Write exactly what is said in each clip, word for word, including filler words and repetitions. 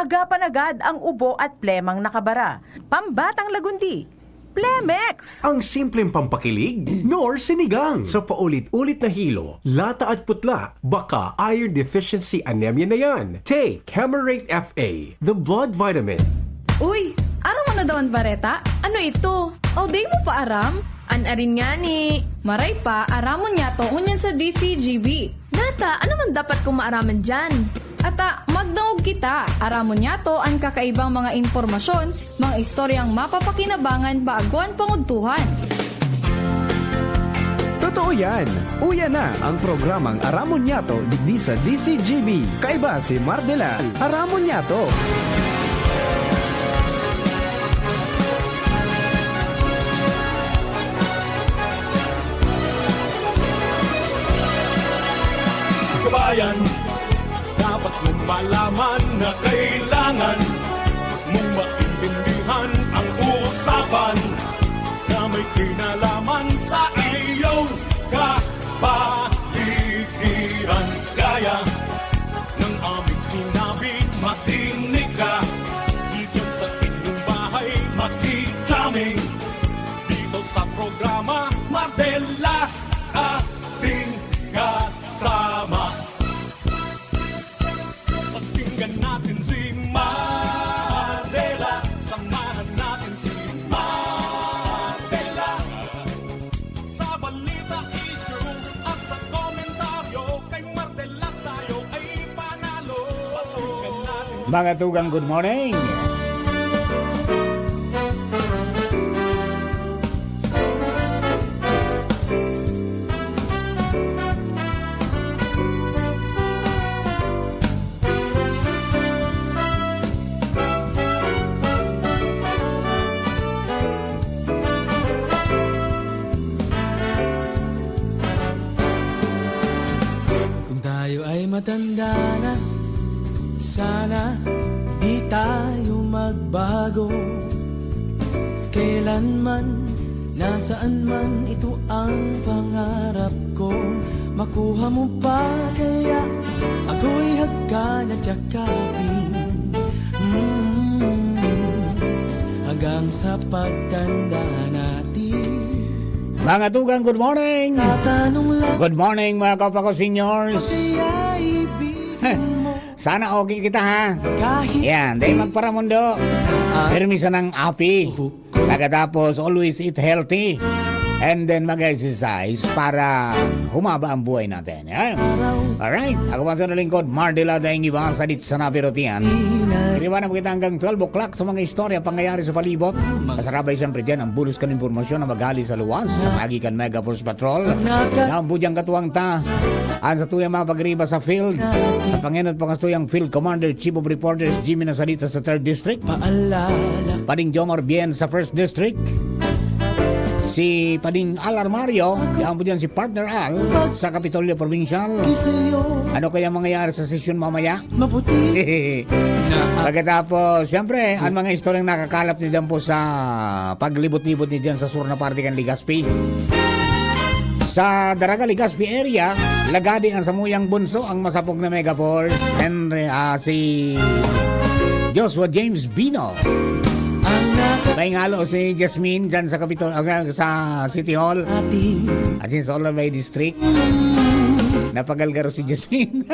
Agapan agad ang ubo at plemang nakabara. Pambatang lagundi, Plemex! Ang simpleng pampakilig, nor sinigang. Sa paulit-ulit na hilo, lata at putla, baka iron deficiency anemia na yan. Take Camerate F A, the blood vitamin. Uy, aram mo na daw an bareta? Ano ito? O, di mo pa aram? An arin ngani. Maray pa, aramon niyato ngunyan sa D C G B. Nata, ano man dapat kong maaraman diyan? Ata, magdangog kita. Aramon niyato an kakaibang mga impormasyon, mga istoryang mapapakinabangan bago an pangudtuhan. Totoo yan! Uya na ang programang Aramon Niyato digdi sa D C G B. Kaiba si Mardela. Aramon Niyato! Kabayan, dapat mong malaman na kailangan mong maintindihan ang usapan na may kinalaman sa iyong kapaligiran. Kaya ng aming sinabi, makinig ka. Dito sa inyong bahay, makikita kami dito sa programa Mardela, ating kasama. Pakinggan natin si Mardela, samahan natin si Mardela. Sa balita, issue at sa komentaryo, kay Mardela tayo ay panalo. Pakinggan natin si Mga tugang, good morning! Kung tayo ay matanda na, sana di tayo magbago. Kailanman, nasaan man, ito ang pangarap ko. Makuha mo pa kaya ako'y hagkan at yakapin. Mm, hanggang sa pagtanda natin. Mga tugang, good morning! Tatanong lang Good morning, mga kapwa ko seniors! Kaya ibigin mo Sana okay kita, ha? Kahit Yan, dahil magparamundo. Permi sanang api. Pagkatapos, always eat healthy. And then mag-exercise para humaba ang buhay natin. Yan. Alright. Ako pa sa lingkod, Mardela Daing Iba sa Dit sa Napirotian. Iniwan na kita hanggang twelve o'clock sa mga istorya pangyayari sa palibot. Kasarabay siyempre dyan ang bulos kan impormasyon na maghali sa luwas. Sa pagi kan Mega Force Patrol. Naambo dyan katuwang ta. Ang sa tuyang mga pagriba sa field. Sa pangenot pa tuyang Field Commander, Chief of Reporters, Jimmy Nasalita sa third District. Paalala. Pading Jomar Bien sa first District. Si Pading Al Armario, yan po dyan si Partner Al sa Kapitolyo Provincial. Ano kaya mangyayari sa sesyon mamaya? Maputi. Pagkatapos, siyempre, ang mga istoryang nakakalap ni dyan po sa paglibot-libot ni dyan sa sur na parte kan Legazpi. Sa Daraga, Legazpi area, lagadi ang samuyang bunso, ang masapog na Mega Force, Henry, ah, si Joshua James Bino. Ang naka- May ngalo si Jasmine dyan sa Kapitol, ah, sa City Hall. Ating As in, sa Olongapo District. Napagalgaro si Jasmine.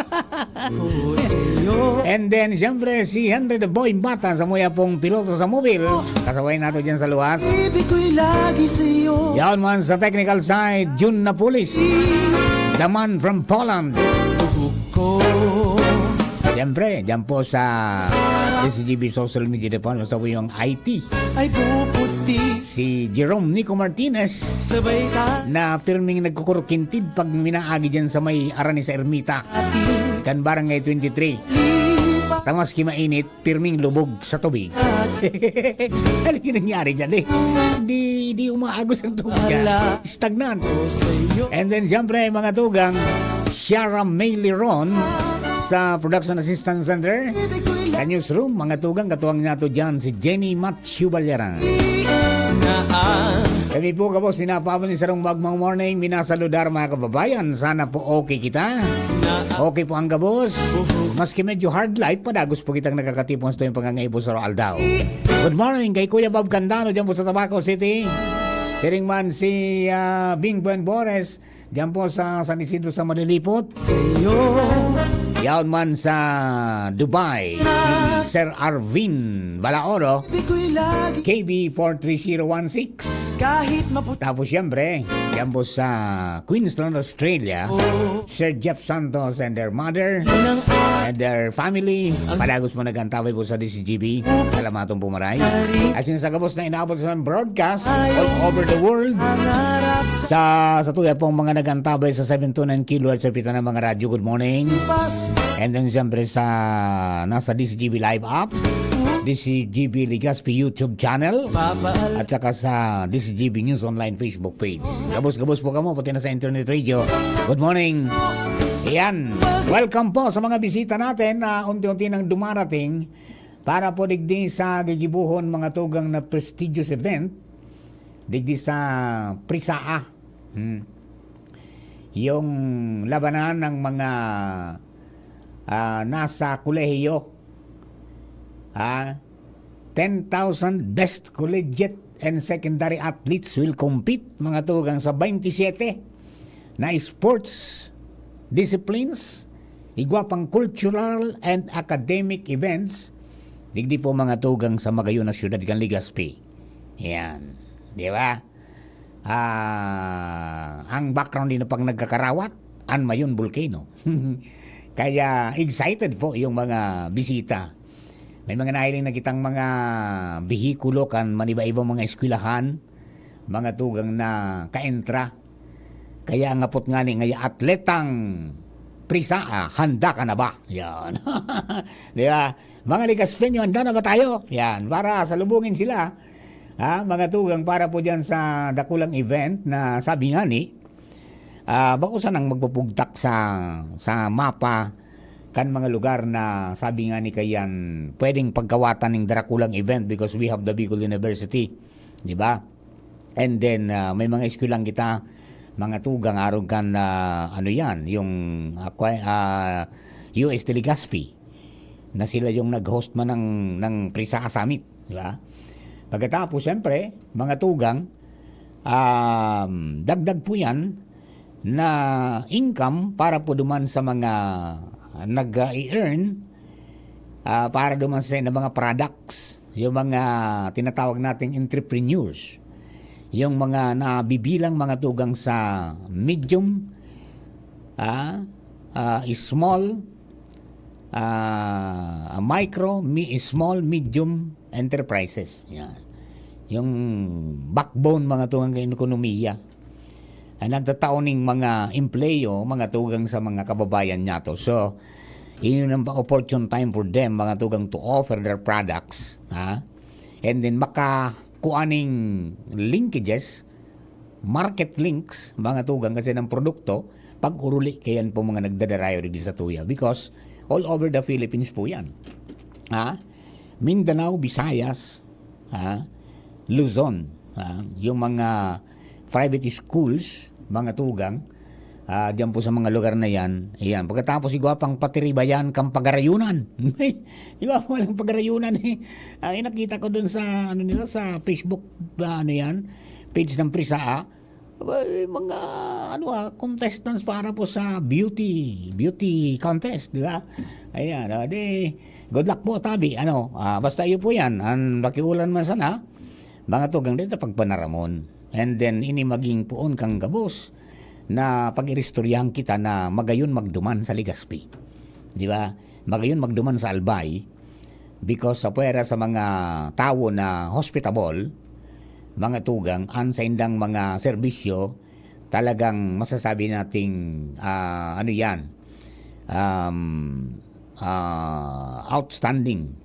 And then, siyempre, si Henry the Boy Bata sa muya pong piloto sa mobil. Kasabay nato dyan sa luwas. Ibig ko'y lagi sa'yo. Yaon man sa technical side, Jun Napulis. The man from Poland. Dugo ko. Siyempre, dyan po sa S G B Social Media Department, sa yung I T. Ay puputi. Si Jerome Nico Martinez. Sabay ta. Na pirming nagkukurukintid pag minaagi dyan sa may Arani sa Ermita. Kan Barangay twenty-three. Tamas ki mainit, pirming lubog sa tubig. Ano yung nangyari dyan eh? Di, di umaagos ang tubig ah. Stagnant. And then, siyempre, mga tugang, Shara May Liron sa Production Assistance Center. Sa newsroom, mga tugang, katuwang nato dyan si Jenny Matthew Balyarang. Kami po, gabos, minapabon ni sarong magmang morning, minasaludar, mga kababayan. Sana po okay kita. Okay po ang gabos. Maski medyo hard life, padagos po kitang nakakatipon sa tuyong pangangaibo sa aldaw. Good morning kay Kuya Bob Candano dyan po sa Tabaco City. Siring man si, ah, Bing Buen Bores, diyan po sa San Isidro sa Malilipot. Yaon man sa Dubai, si Sir Arvin Balaoro, K B four three zero one six. Tapos siyempre, diyan po sa Queensland, Australia, Sir Jeff Santos and their mother and their family. Padagos po nag-antabay po sa D C G B. Salamaton po, maray. Asin sa gabos na inabot sa broadcast all over the world. Sa, sa tuya pong mga nag-antabay sa seven two nine kilohertz sa pita ng mga radyo, good morning. And then, siyempre, sa nasa D C G B Live app, D C G B Legazpi YouTube channel, at saka sa D C G B News Online Facebook page. Gabos-gabos po kamo, pati na sa internet radio. Good morning. Yan. Welcome po sa mga bisita natin na unti-unti nang dumarating para po digdi sa gigibohon, mga tugang, na prestigious event digdi sa Prisaa. Hmm. Yung labanan ng mga, ah, nasa kolehiyo. Ah, ten thousand best collegiate and secondary athletes will compete, mga tugang, sa twenty-seven na sports disciplines, igwa pang cultural and academic events, digdi po, mga tugang, sa magayon na siyudad kan Legazpi. Yan. Di ba? Ah, ang background din pang nagkakarawat, an Mayon Volcano. Kaya excited po yung mga bisita. May mga nahiling na kitang mga behikulo kan maniba-ibang mga eskwelahan, mga tugang, na kaentra. Kaya ang apot ngani ngaya, Atletang Prisaa, handa ka na ba? Yan. Di ba? Mga Legazpeño, handa na ba tayo? Yan, para salubungin sila. Ha, mga tugang, para po diyan sa dakulang event na sabi ngani, ah, bako sanang magpupugtak sa, sa mapa kan mga lugar na sabi ngani kayan pwedeng pagkawatan ning dakulang event because we have the Bicol University, di ba? And then, ah, may mga eskwelahan kita, mga tugang, arog kan, ah, ano yan, yung, ah, kwa-, ah, U S T Legazpi, na sila yung nag-host man ng, ng Prisaa Summit, di ba? Pagkatapos, siyempre, mga tugang, um, dagdag po yan na income para po duman sa mga nag-i-earn, ah, para duman sa, ng mga products, yung mga tinatawag nating entrepreneurs, yung mga nabibilang, mga tugang, sa medium, ah, ah, small, ah, micro, mi-, small, medium enterprises. Yan. Yung backbone, mga tugang, kan ekonomiya. Ang nagtatao ning mga empleyo, mga tugang, sa mga kababayan niyato. So, yun ang pa-, opportune time for them, mga tugang, to offer their products, ha? And then, makakuha ning linkages, market links, mga tugang, kasi ng produkto, pag-uruli, kayan po mga nagdadarayo digdi sa tuya. Because, all over the Philippines po yan. Ha? Mindanao, Visayas, ha? Luzon, ha? Yung mga private schools, mga tugang, ah, diyan po sa mga lugar na yan. Ayan. Pagkatapos, igwa pang patiribayan kang pagarayunan. Igwa pa lang pagarayunan, eh. Ay, nakita ko dun sa, ano nila, sa Facebook, ah, ano yan, page ng Prisaa. Aba, eh, mga, ano, ah, contestants para po sa beauty, beauty contest, di ba? Ayan, ah, di, good luck po, tabi. Ano, ah, basta iyo po yan. Ang pakiulan man sana, mga tugang, dito pagpanaramon. And then, ini maging poon kang gabos na pag-iristoryahan kita na magayon magduman sa Legazpi. Di ba? Magayon magduman sa Albay. Because sa pwera sa mga tawo na hospitable, mga tugang, an saindang mga serbisyo, talagang masasabi nating, ah, ano yan, um, ah, outstanding,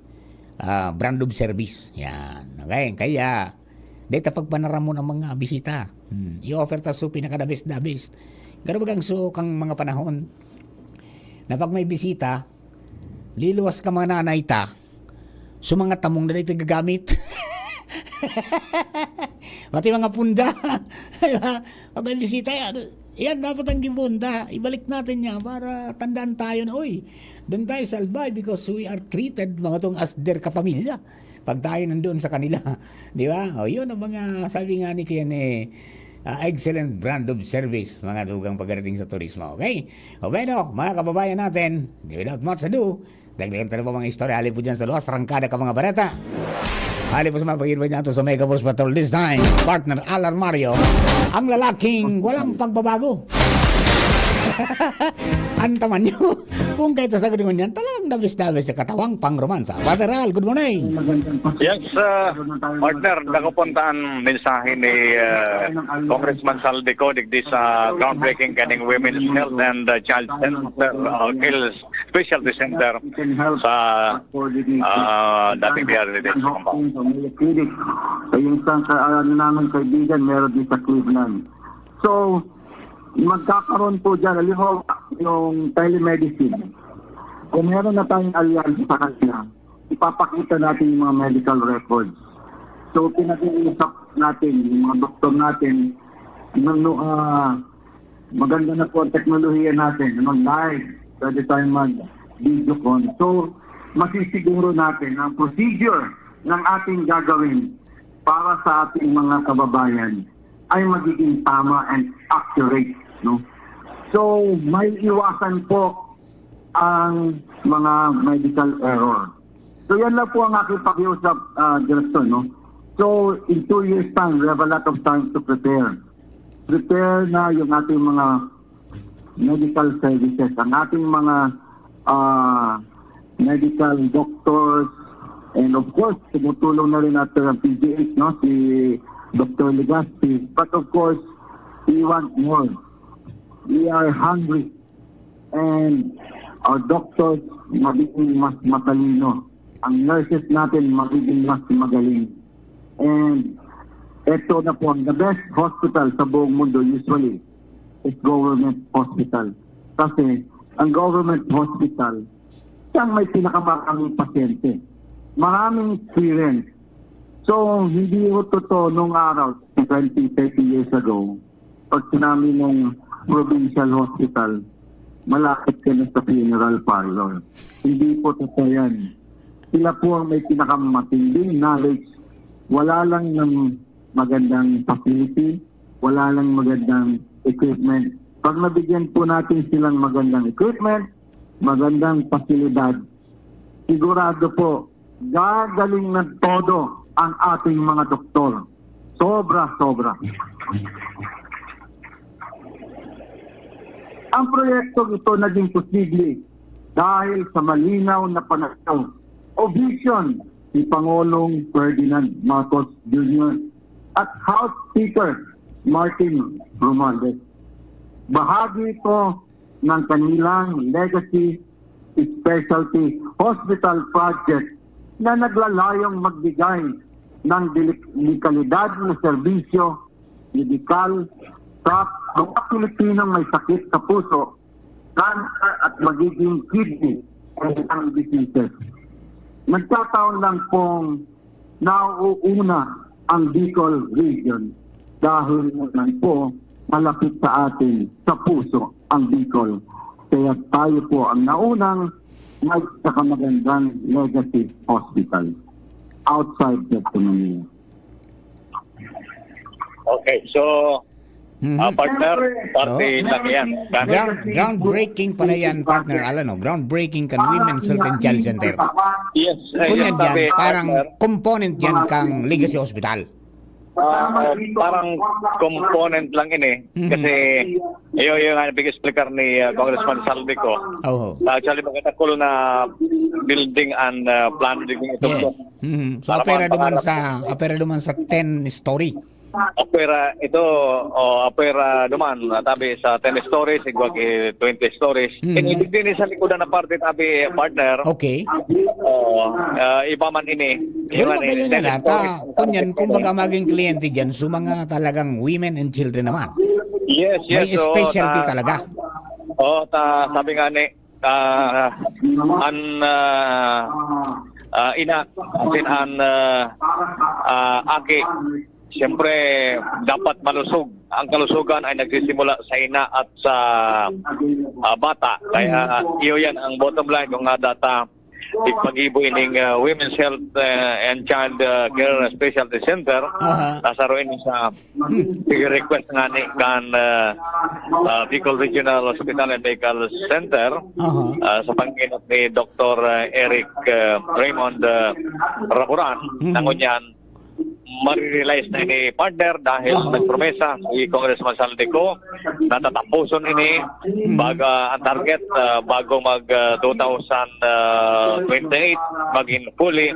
ah, brand of service. Yan. Okay? Kaya, deta pagpanaramon ang mga bisita. Hmm. I-offer ta so pinaka-the best, the best. Pero bagang so kang mga panahon na pag may bisita, liluwas ka mga nanay ta, So, mga tamong na dai pagagamit. Pati mga punda. Di ba? Pag may bisita, yan, yan dapat ang gibonda. Ibalik natin niya para tandaan tayo na, "Uy, doon tayo sa Albay because we are treated, mga tong as their kapamilya." Pag tayo nandoon sa kanila. Di ba? O, yun ang mga sabi nga ni Kuya ni, ah, excellent brand of service, mga dugang pagdating sa turismo. Okay? O, bueno, mga kababayan natin, without much ado, dagdagan ta na pa mga istorya. Hali po dyan sa luwas, arangkada ka mga bareta. Hali po sa mga pag-iwan niya sa Mega Boss Patrol this time, partner Alan Mario, ang lalaking walang pagbabago. Antaman nyo, kung kayo sa gudungan yan, talagang dabis-dabis sa katawang pangromansa. Brother Al, good morning. Yes, uh, partner, dako po ang mensahe ni uh, Congressman Saldico digdi sa groundbreaking kaning Women's Health and uh, Child Center, uh, Health Specialty Center sa uh, dating D R D H compound. Sa yung isang ka, ano namin kaibigan, meron din sa Cleveland. So, magkakaroon po dyan, halimbawa, yung telemedicine. Kung meron na tayong alyansa sa kanila, ipapakita natin yung mga medical records. So, pinag-uusap natin, yung mga doktor natin, ano, ah, maganda na po ang teknolohiya natin, mag-live, pwede tayong mag-video con. So, masisiguro natin ang procedure ng ating gagawin para sa ating mga kababayan ay magiging tama and accurate, no? So, may iwasan po ang mga medical error. So, yan lang po ang aking pakiusap, ah, Director, no? So, in two years' time, we have a lot of time to prepare. Prepare na yung ating mga medical services, ang ating mga ah, medical doctors, and of course, tumutulong na rin natin ang P G H, no? Si Doctor Legaspi. But of course, we want more. We are hungry. And our doctors, magiging mas matalino. Ang nurses natin, magiging mas magaling. And ito na po, ang the best hospital sa buong mundo usually is government hospital. Kasi ang government hospital, siyang may pinakamaraming pasyente. Maraming experience. So, hindi ho totoo nung araw, twenty, thirty years ago, pag sinabi ng provincial hospital, malapit ka na sa funeral parlor. Hindi po totoo yan. Sila po ang may pinakamatinding knowledge. Wala lang ng magandang facility, wala lang magandang equipment. Pag nabigyan po natin silang magandang equipment, magandang pasilidad, sigurado po, gagaling ng todo ang ating mga doktor. Sobra-sobra. Ang proyektong ito naging posible dahil sa malinaw na pananaw o vision ni Pangulong Ferdinand Marcos Junior at House Speaker Martin Romualdez. Bahagi ito ng kanilang legacy specialty hospital project na naglalayong magbigay ng delik- dekalidad na serbisyo medikal sa mga Pilipinong may sakit sa puso, cancer at magiging kidney and lung diseases. Nagkataon lang pong nauuna ang Bicol region dahil naman po malapit sa atin sa puso ang Bicol. Kaya tayo po ang naunang may pinakamagandang legacy hospital outside Metro Manila. Okay, so Mhm. ah, partner, parte Oh. lang yan. Kan- Ground, groundbreaking pala yan, partner Alan, no? Groundbreaking kan Women's Health and Child Center. Yes, eh, Kung yung yan sabi, yan, parang partner, component yan kang Legacy Hospital. ah, parang component lang ini. Mhm. Kasi, yun yung nga pag-explicar ni ah, Congressman Saldico. Oo. Actually, magkatakulo na building and uh, planning ito. Yes. Mhm. So, Para apera mga duman pangarap. sa, apera duman sa ten story. Apera ito, o apera duman, tabi sa ten stories, igwag eh, twenty stories. Mhm. Kaya ibig din sa likodan na parte, tabi partner. Okay. Oo, ah, iba man ini. Pero Iba ni- magayon na ten nata. stories. Kunyan, kumbaga maging kliyente dyan, so mga talagang women and children naman. Yes, yes. May so, specialty ta- talaga. Oo, ta, sabi nga ni, ah, an, ah, ah, ina, asin an, ah, ah, aki. Siyempre, dapat malusog. Ang kalusugan ay nagsisimula sa ina at sa, ah, bata. Kaya iyo yan ang bottom line kung nga data ipag-ibo ining, ah, Women's Health, ah, and Child, ah, Care Specialty Center. Aha. Nasaro ini sa Hmm. Sige, request nga ni kan, ah, ah, Bicol Regional Hospital and Medical Center, Aha. ah, sa panginot ni Doktor, ah, Eric, ah, Raymond, ah, Raburan, Mhm. na ngunyan, marirealize na ini, partner, dahil Aha. nagpromesa si Congressman Saldico na tatapuson ini, Mhm. baga ang target, ah, bago mag, ah, two thousand twenty-eight, maging fully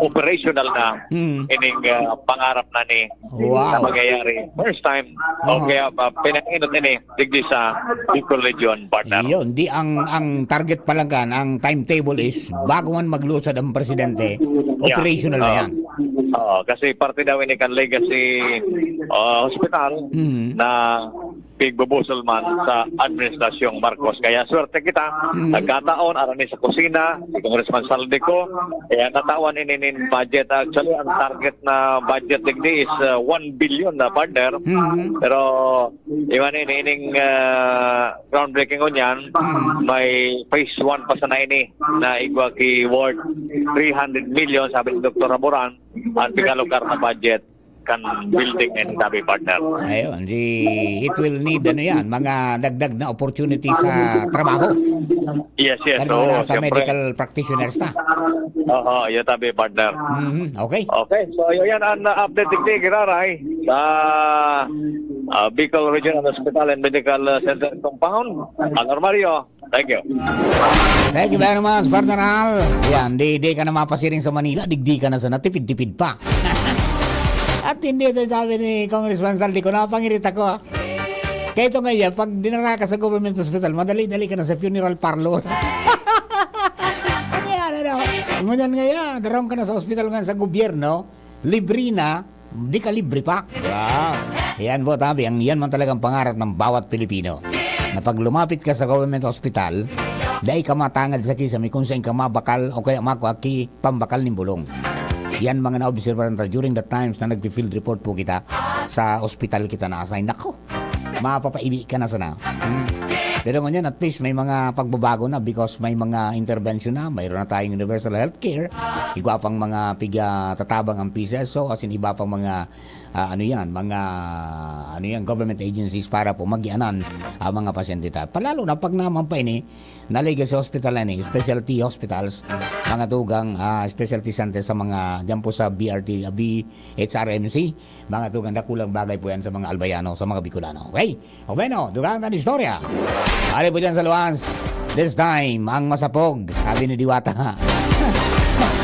operational na Mhm. ining, ah, pangarap na ni Wow. na mangyayari. First time. Aha. O kaya, ah, pinanginot ini, digdi sa Bicol Region, partner. Yun, di ang, ang target pa lang kan, ang timetable is, bago man maglusad ang presidente, Yeah. operational na Oo. yan. Oo, kasi parte daw ini kan Legacy, ah, Hospital Mhm. na pigbubusol man sa Administrasyong Marcos. Kaya swerte kita, Mhm. nagkataon, aron ni sa kusina, si Congressman Saldico, kaya natawan ini nin budget. Actually, ang target na budget digdi is, uh, one billion na, partner. Mhm. Pero, iwan ini, ining, uh, groundbreaking ngunyan, Mhm. may phase one pa sana ini na igwa ki worth three hundred million, sabi ni Doktor Raburan, ang pinalukar na budget kan building na ini, sabi, partner. Ayun, di, it will need, ano yan, mga dagdag na opportunity sa trabaho. Yes, yes. Kan mga Oo, nasa siyempre. Medical practitioners na. Oo, yun tabi, partner. Mhm, okay. Okay, so yun yan ang, uh, update digdi, giraray, sa, uh, Bicol Regional Hospital and Medical, uh, Center Compound. Manor Mario, thank you. Thank you very much, partner Al. Yan, di, di ka na mapasiring sa Manila, digdi ka na sa natipid-tipid pa. At hindi ito sabi ni Congressman Saldico, napangirit ako, ah. Kaya ito nga yan, pag dinara ka sa government hospital, madali-dali ka na sa funeral parlor. Kaya ano daw, ngunyan nga yan, darong ka na sa hospital nga sa gobyerno, libre na, di ka libre pa. Wow. Yan po, tabi, ang yan man talagang pangarap ng bawat Pilipino. Na pag lumapit ka sa government hospital, dai ka matangad sa kisame kung saan ka mabakal o kaya makua ki pambakal nin bulong. Yan mga naobserbahan ta during the times na nagpi-field report po kita sa ospital kita na-assign. Nako, mapapaibi ka na sana. Hmm. Pero ngunyan, at least may mga pagbabago na because may mga intervention na, mayroon na tayong universal healthcare, igwa pang mga pigya tatabang ang P C S O, as in iba pang mga, ah, ano yan, mga, ano yan, government agencies para po magianan ang mga pasyente ta. Palalo na pag naman pa ini, na legacy hospital na ini, specialty hospitals, mga tugang, ah, specialty center sa mga, dyan po sa B R T, ah, B H R M C, mga tugang, dakulang bagay po yan sa mga Albayano, sa mga Bicolano. Okay? O bueno, dugang na istorya. Ari po dyan sa luwas. This time, ang masapog, sabi ni Diwata.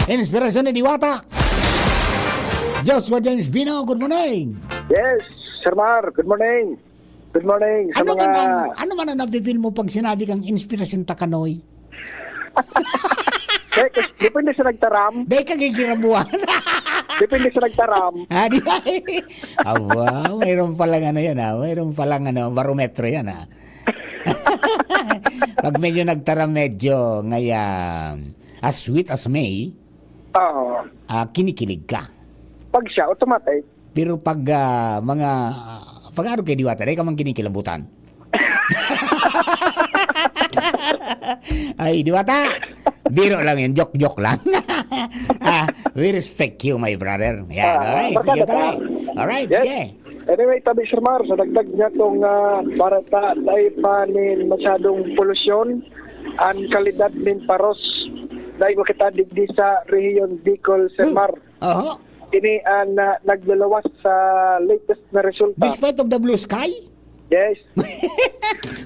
Inspirasyon ni Diwata. Joshua James Bino, good morning. Yes, Sir Mar, good morning. Good morning sa Ano mga man ang, ano man ang nafe-feel mo pag sinabi kang inspirasyon ta kanoy? Dahil kas-, depende sa nagtaram. Dahil ka gigirabuhan. Depende sa nagtaram. Ah, di ba? Aba, mayroon palang ano yan, ah. Mayroon palang ano, barometro yan, ah. Pag medyo nagtaram, medyo ngaya, as sweet as May, Oo. ah, kinikilig ka. Pag siya, automatic. Pero pag, ah, mga, ah, pag-arog kay Diwata, dai ka man kinikilabutan. Ay, Diwata! Biro lang yun, joke-joke lang. Ah, we respect you, my brother. Yan, Ah, okay, barkada sige, ka. tayo. Alright, Yes. sige. Anyway, tabi, Sir Mar, sa dagdag niya tong, ah, barata, dai pa nin masyadong polusyon, ang kalidad nin paros, dai ko kita digdi sa rehiyon Bicol, Sir Hmm. Mar. Oho. Ini ang, ah, naglalawas sa latest na resulta. Despite of the blue sky? Yes.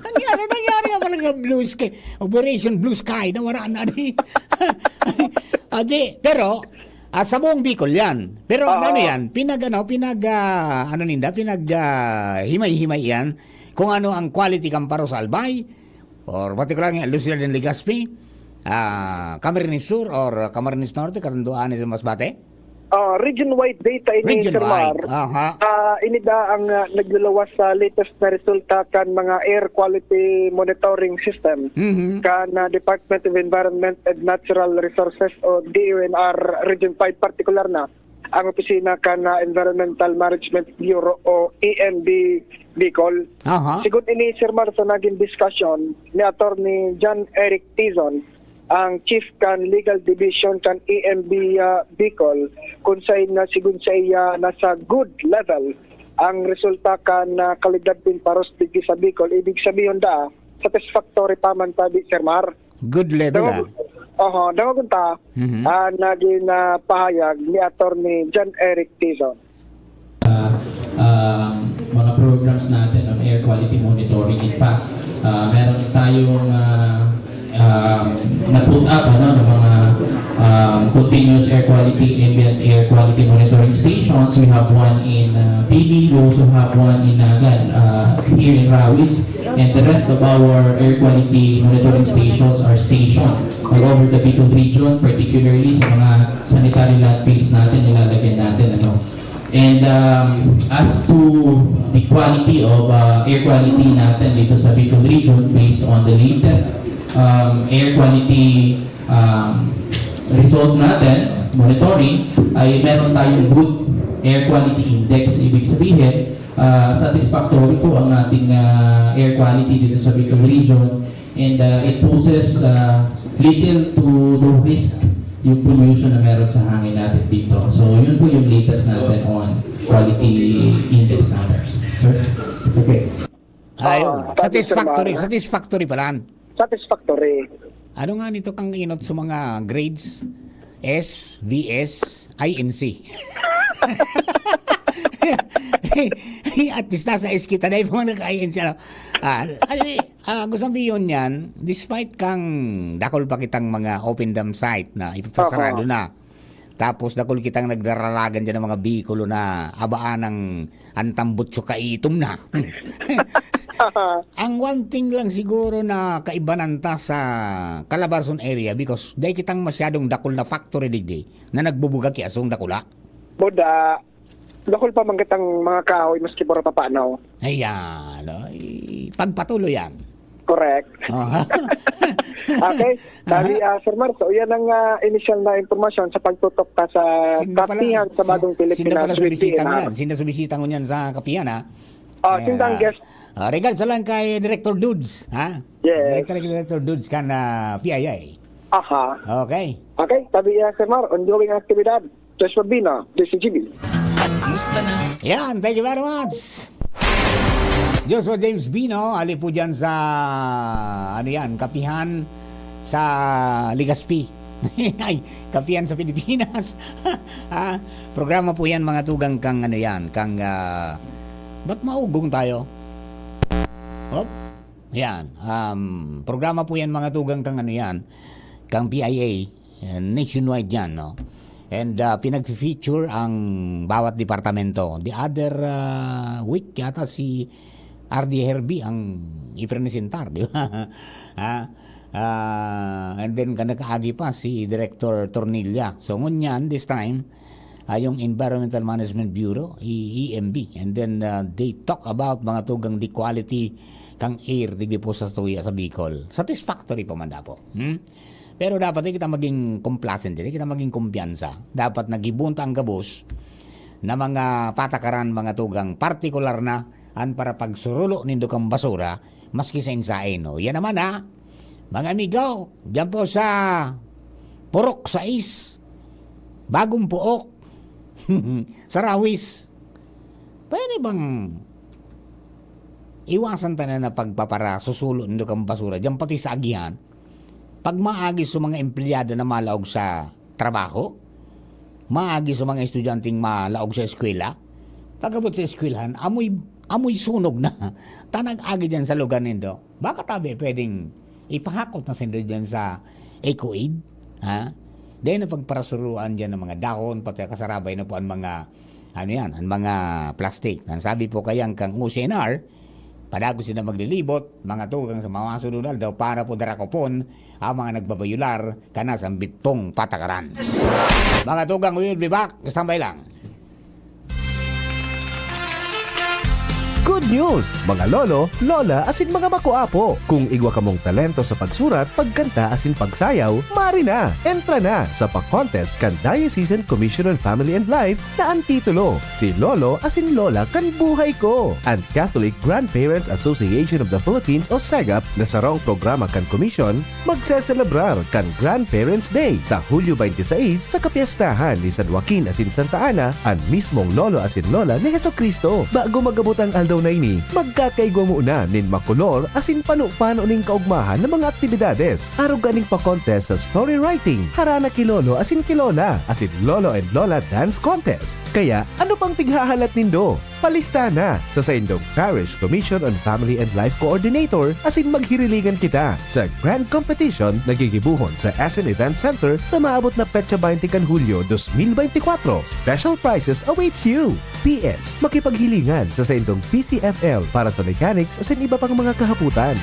Nangyari, nangyari nga pala ng blue sky. Operation Blue Sky, nawara na di. Ah, di, pero, ah, sa buong Bicol yan. Pero Oo. ano yan, pinag, ano, pinag, ah, ano ninda, pinag, ah, himay-himay yan. Kung ano ang quality kan paros sa Albay, or particular nga, Lucila del Legazpi, ah, Camarines Sur, or Camarines Norte, katanduan sa Masbate. Ah, region-wide data ini, Sir Mar. Region-wide. Aha. Ah, ini da ang, ah, nagluluwas sa latest na resulta kan mga air quality monitoring system Mhm. kan, ah, Department of Environment and Natural Resources o D E N R Region five, partikular na ang opisina kan, ah, Environmental Management Bureau o E N B Bicol. Aha. Sigon ini, Sir Mar, sa nagin diskusyon ni Attorney John Eric Tizon, ang chief kan Legal Division kan E N B, ah, Bicol, kun saen na sigon saiya nasa good level ang resulta kan, ah, kalidad nin paros digdi sa Bicol. Ibig sabihon da, satisfactory pa man ta di, Sir Mar. Good level, Dangog-, ah. Oho, dangogon ta, Mhm. ah, nagin, ah, pahayag ni Attorney John Eric Tizon. Ah, um, mga programs natin on air quality monitoring. In fact, ah, meron tayong, ah, um, na-put up, ano, ng mga, um, continuous air quality, ambient air quality monitoring stations. We have one in, ah, P B. We also have one in Nagan, ah, here in Rawis. And the rest of our air quality monitoring stations are stationed all over the Bicol region, particularly sa mga sanitary landfills natin, nilalagyan natin, ano. And, um, as to the quality of, uh, air quality natin dito sa Bicol region, based on the latest, um, air quality, um, result natin, monitoring, ay meron tayong good air quality index. Ibig sabihin, ah, satisfactory po ang ating, ah, air quality dito sa Bicol region. And, ah, it poses, ah, little to no risk yung pollution na meron sa hangin natin dito. So, yun po yung latest natin on quality index numbers. Sir? Okay. Ay, Ah, sabi, Sir satisfactory, Mar. Satisfactory pala. Satisfactory. Ano nga nito kang inot sa mga grades? S, V S, I N C. At least nasa S kita na yung mga nag-I N C, ano? Ah, ay, ah, gusto sabihin yan, despite kang dakul pa kitang mga open dam site na ipapasarado Opo. na, tapos dakul kitang nagdaralagan dyan ng mga bikulo na abaan ng antambutso kaitom na. Ang one thing lang siguro na kaibanan ta sa Calabarzon area, because dai kitang masyadong dakul na factory digdi na nagbubuga ki asong dakula. Buda, dakul pa man kitang mga kahoy, maski puro papano. Ayan, no? I-, pagpatuloy yan. Correct. Aha. Okay. Aha. Bali, ah, Sir Mar, so yan ang, ah, initial na impormasyon sa pagtutok ta sa Sinda pala, kapihan sa si-, Bagong sinda Pilipinas pala sa with bisita D N R. ngunyan. Sinda sa bisita ngunyan sa kapihan, ha? Ah, Ayan, sinda ang ah. guest. Ah, regards na lang kay Director Dudes, ha? Yes. Regards kay Director Dudes kan, ah, P I A. Aha. Okay. Okay, tabi, ah, Sir Mar, ongoing aktibidad. Joshua Bina, D C G B. At musta na? Yan, thank you very much. Joshua James Bino, ali po dyan sa, ano yan, kapihan sa Legazpi. Ay, kapihan sa Pilipinas. Ah, programa po yan, mga tugang, kang ano yan, kang, ah, ba't maugong tayo? Hop. Yan. Um, programa po yan, mga tugang, kang ano yan, kang P I A. Yan, nationwide yan, no? And, ah, pinag-feature ang bawat departamento. The other, ah, week, yata si R D Herbie ang ipresentar, di ba? Ha? Ah, and then, ka-, nakaagi pa si Director Tornilla. So, ngunyan, this time, ah, yung Environmental Management Bureau, E M B. And then, ah, they talk about mga tugang di quality kang air, digdi po sa tuya sa Bicol. Satisfactory pa man dapo. Hmm? Pero dapat di kita maging complacent, di kita maging kumpiyansa. Dapat naghibon ta ang gabos na mga patakaran, mga tugang, partikular na an para pagsurulo nindo kang basura, maski sa insain, no? Yan naman, ha? Mga amigo, diyan po sa Purok sais, Bagong Puok, sa Rawis. Pwede bang iwasan ta na na pagpaparasusulo nindo kang basura diyan, pati sa agihan? Pag maagi sa mga empleyado na malaog sa trabaho, maagi sa mga estudyanteng malaog sa eskwela, pag-abot sa eskwelahan, amoy, amoy sunog na. Ta nag-agi diyan sa lugar nindo. Baka tabi pwedeng ipahakot na sindo diyan sa EcoAid, ha? Dahil na pagparasuruan diyan ng mga dahon, pati kasarabay na po ang mga, ano yan, ang mga plastic. Ang sabi po kayang kang O C N R, Padagos sila maglilibot, mga tugang, sa mga sunod na aldaw para po darakopon ang mga nagbabayular kana sa ambitong patakaran. Mga tugang, we will be back. Standby lang. Good news, mga lolo, lola, asin mga makuapo. Kung igwa kamong talento sa pagsurat, pagkanta, asin pagsayaw, mari na! Entra na sa pa-contest kan Diocesan Commission on Family and Life na an titulo, Si Lolo asin Lola kan Buhay Ko. An Catholic Grandparents Association of the Philippines o SEGAP na sarong programa kan komisyon, magseselebrar kan Grandparents' Day sa Hulyo twenty-six sa kapyestahan ni San Joaquin asin Santa Ana, an mismong Lolo asin Lola ni Jesu-Cristo. Bago mag-abot an aldaw na ini, magkakaigwa muna nin makolor asin pano-pano nin kaogmahan na mga aktibidades. Arog kaning pa-contest sa story writing, harana ki Lolo asin ki Lola, asin Lolo and Lola Dance Contest. Kaya, ano pang pighahalat nindo? Palista na sa saindong Parish Commission on Family and Life Coordinator asin maghirilingan kita sa Grand Competition na gigibohon sa S M Event Center sa maabot na petsa twenty kan Hulyo dos mil bente kwatro. Special prizes awaits you! P S, makipaghilingan sa saindong P C F L para sa mechanics asin iba pang mga kahapotan.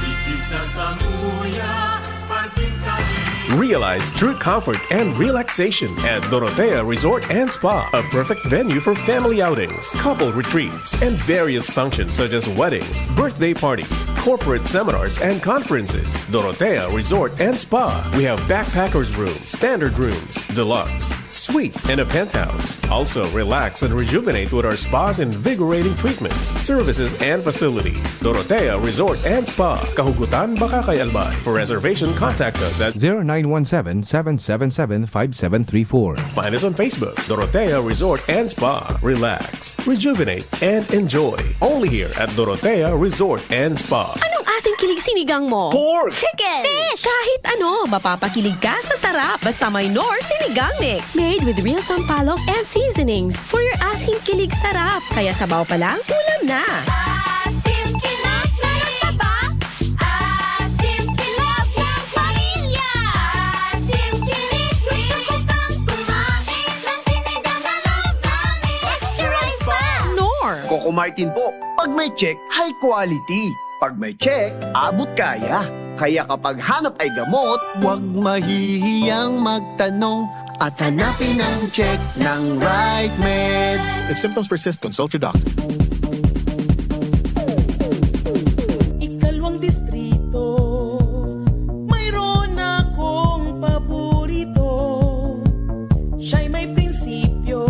Itis na samuya, parting kami. Realize true comfort and relaxation at Dorotea Resort and Spa, a perfect venue for family outings, couple retreats, and various functions such as weddings, birthday parties, corporate seminars, and conferences. Dorotea Resort and Spa. We have backpackers room, standard rooms, deluxe, suite, and a penthouse. Also, relax and rejuvenate with our spa's invigorating treatments, services, and facilities. Dorotea Resort and Spa, Kahugutan, Bacacay, Albay. For reservation, contact us at zero nine one seven, seven seven seven, five seven three four. Find us on Facebook, Dorotea Resort and Spa. Relax, rejuvenate, and enjoy. Only here at Dorotea Resort and Spa. Anong asing kilig sinigang mo? Pork! Chicken! Fish! Kahit ano, mapapakilig ka sa sarap. Basta may Knorr Sinigang Mix. Made with real sampalok and seasonings. For your asing kilig sarap. Kaya sabaw pa lang, ulam na. Asim kilig, meron pa ba? Asim kilig ng pamilya. Asim kilig, gusto ko pang kumain ng sinigang na loob namin. Extra rice pa! Knorr! Coco Martin po. Pag may check, high quality. Pag may check, abot kaya. Kaya kapag hanap ay gamot, huwag mahihiyang magtanong at hanapin ang check ng RightMed. If symptoms persist, consult your doctor. Ikalawang distrito, mayroon akong paborito. Siya'y may prinsipyo,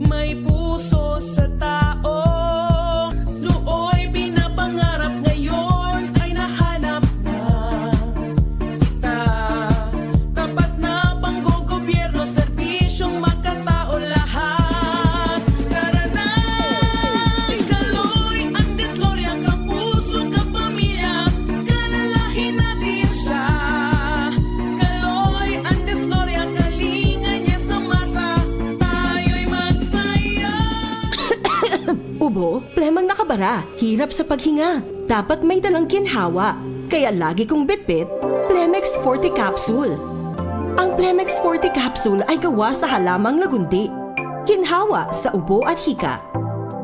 may puso sa tao. Nooy pinapangarap, ngayon ay nahanap na. Kita, tapat na panggogobyerno, serbisyong makatao lahat. Tara na! Si Kaloy ang diskorya, kapuso, kapamilya, kalalahi natin siya. Kaloy ang diskorya, kalinga niya sa masa, tayo'y magsaya. Ubo, plemang nakabara, hirap sa paghinga. Dapat may dalang ginhawa. Kaya lagi kong bitbit, Plemex Forte Capsule. Ang Plemex Forte Capsule ay gawa sa halamang lagundi. Ginhawa sa ubo at hika.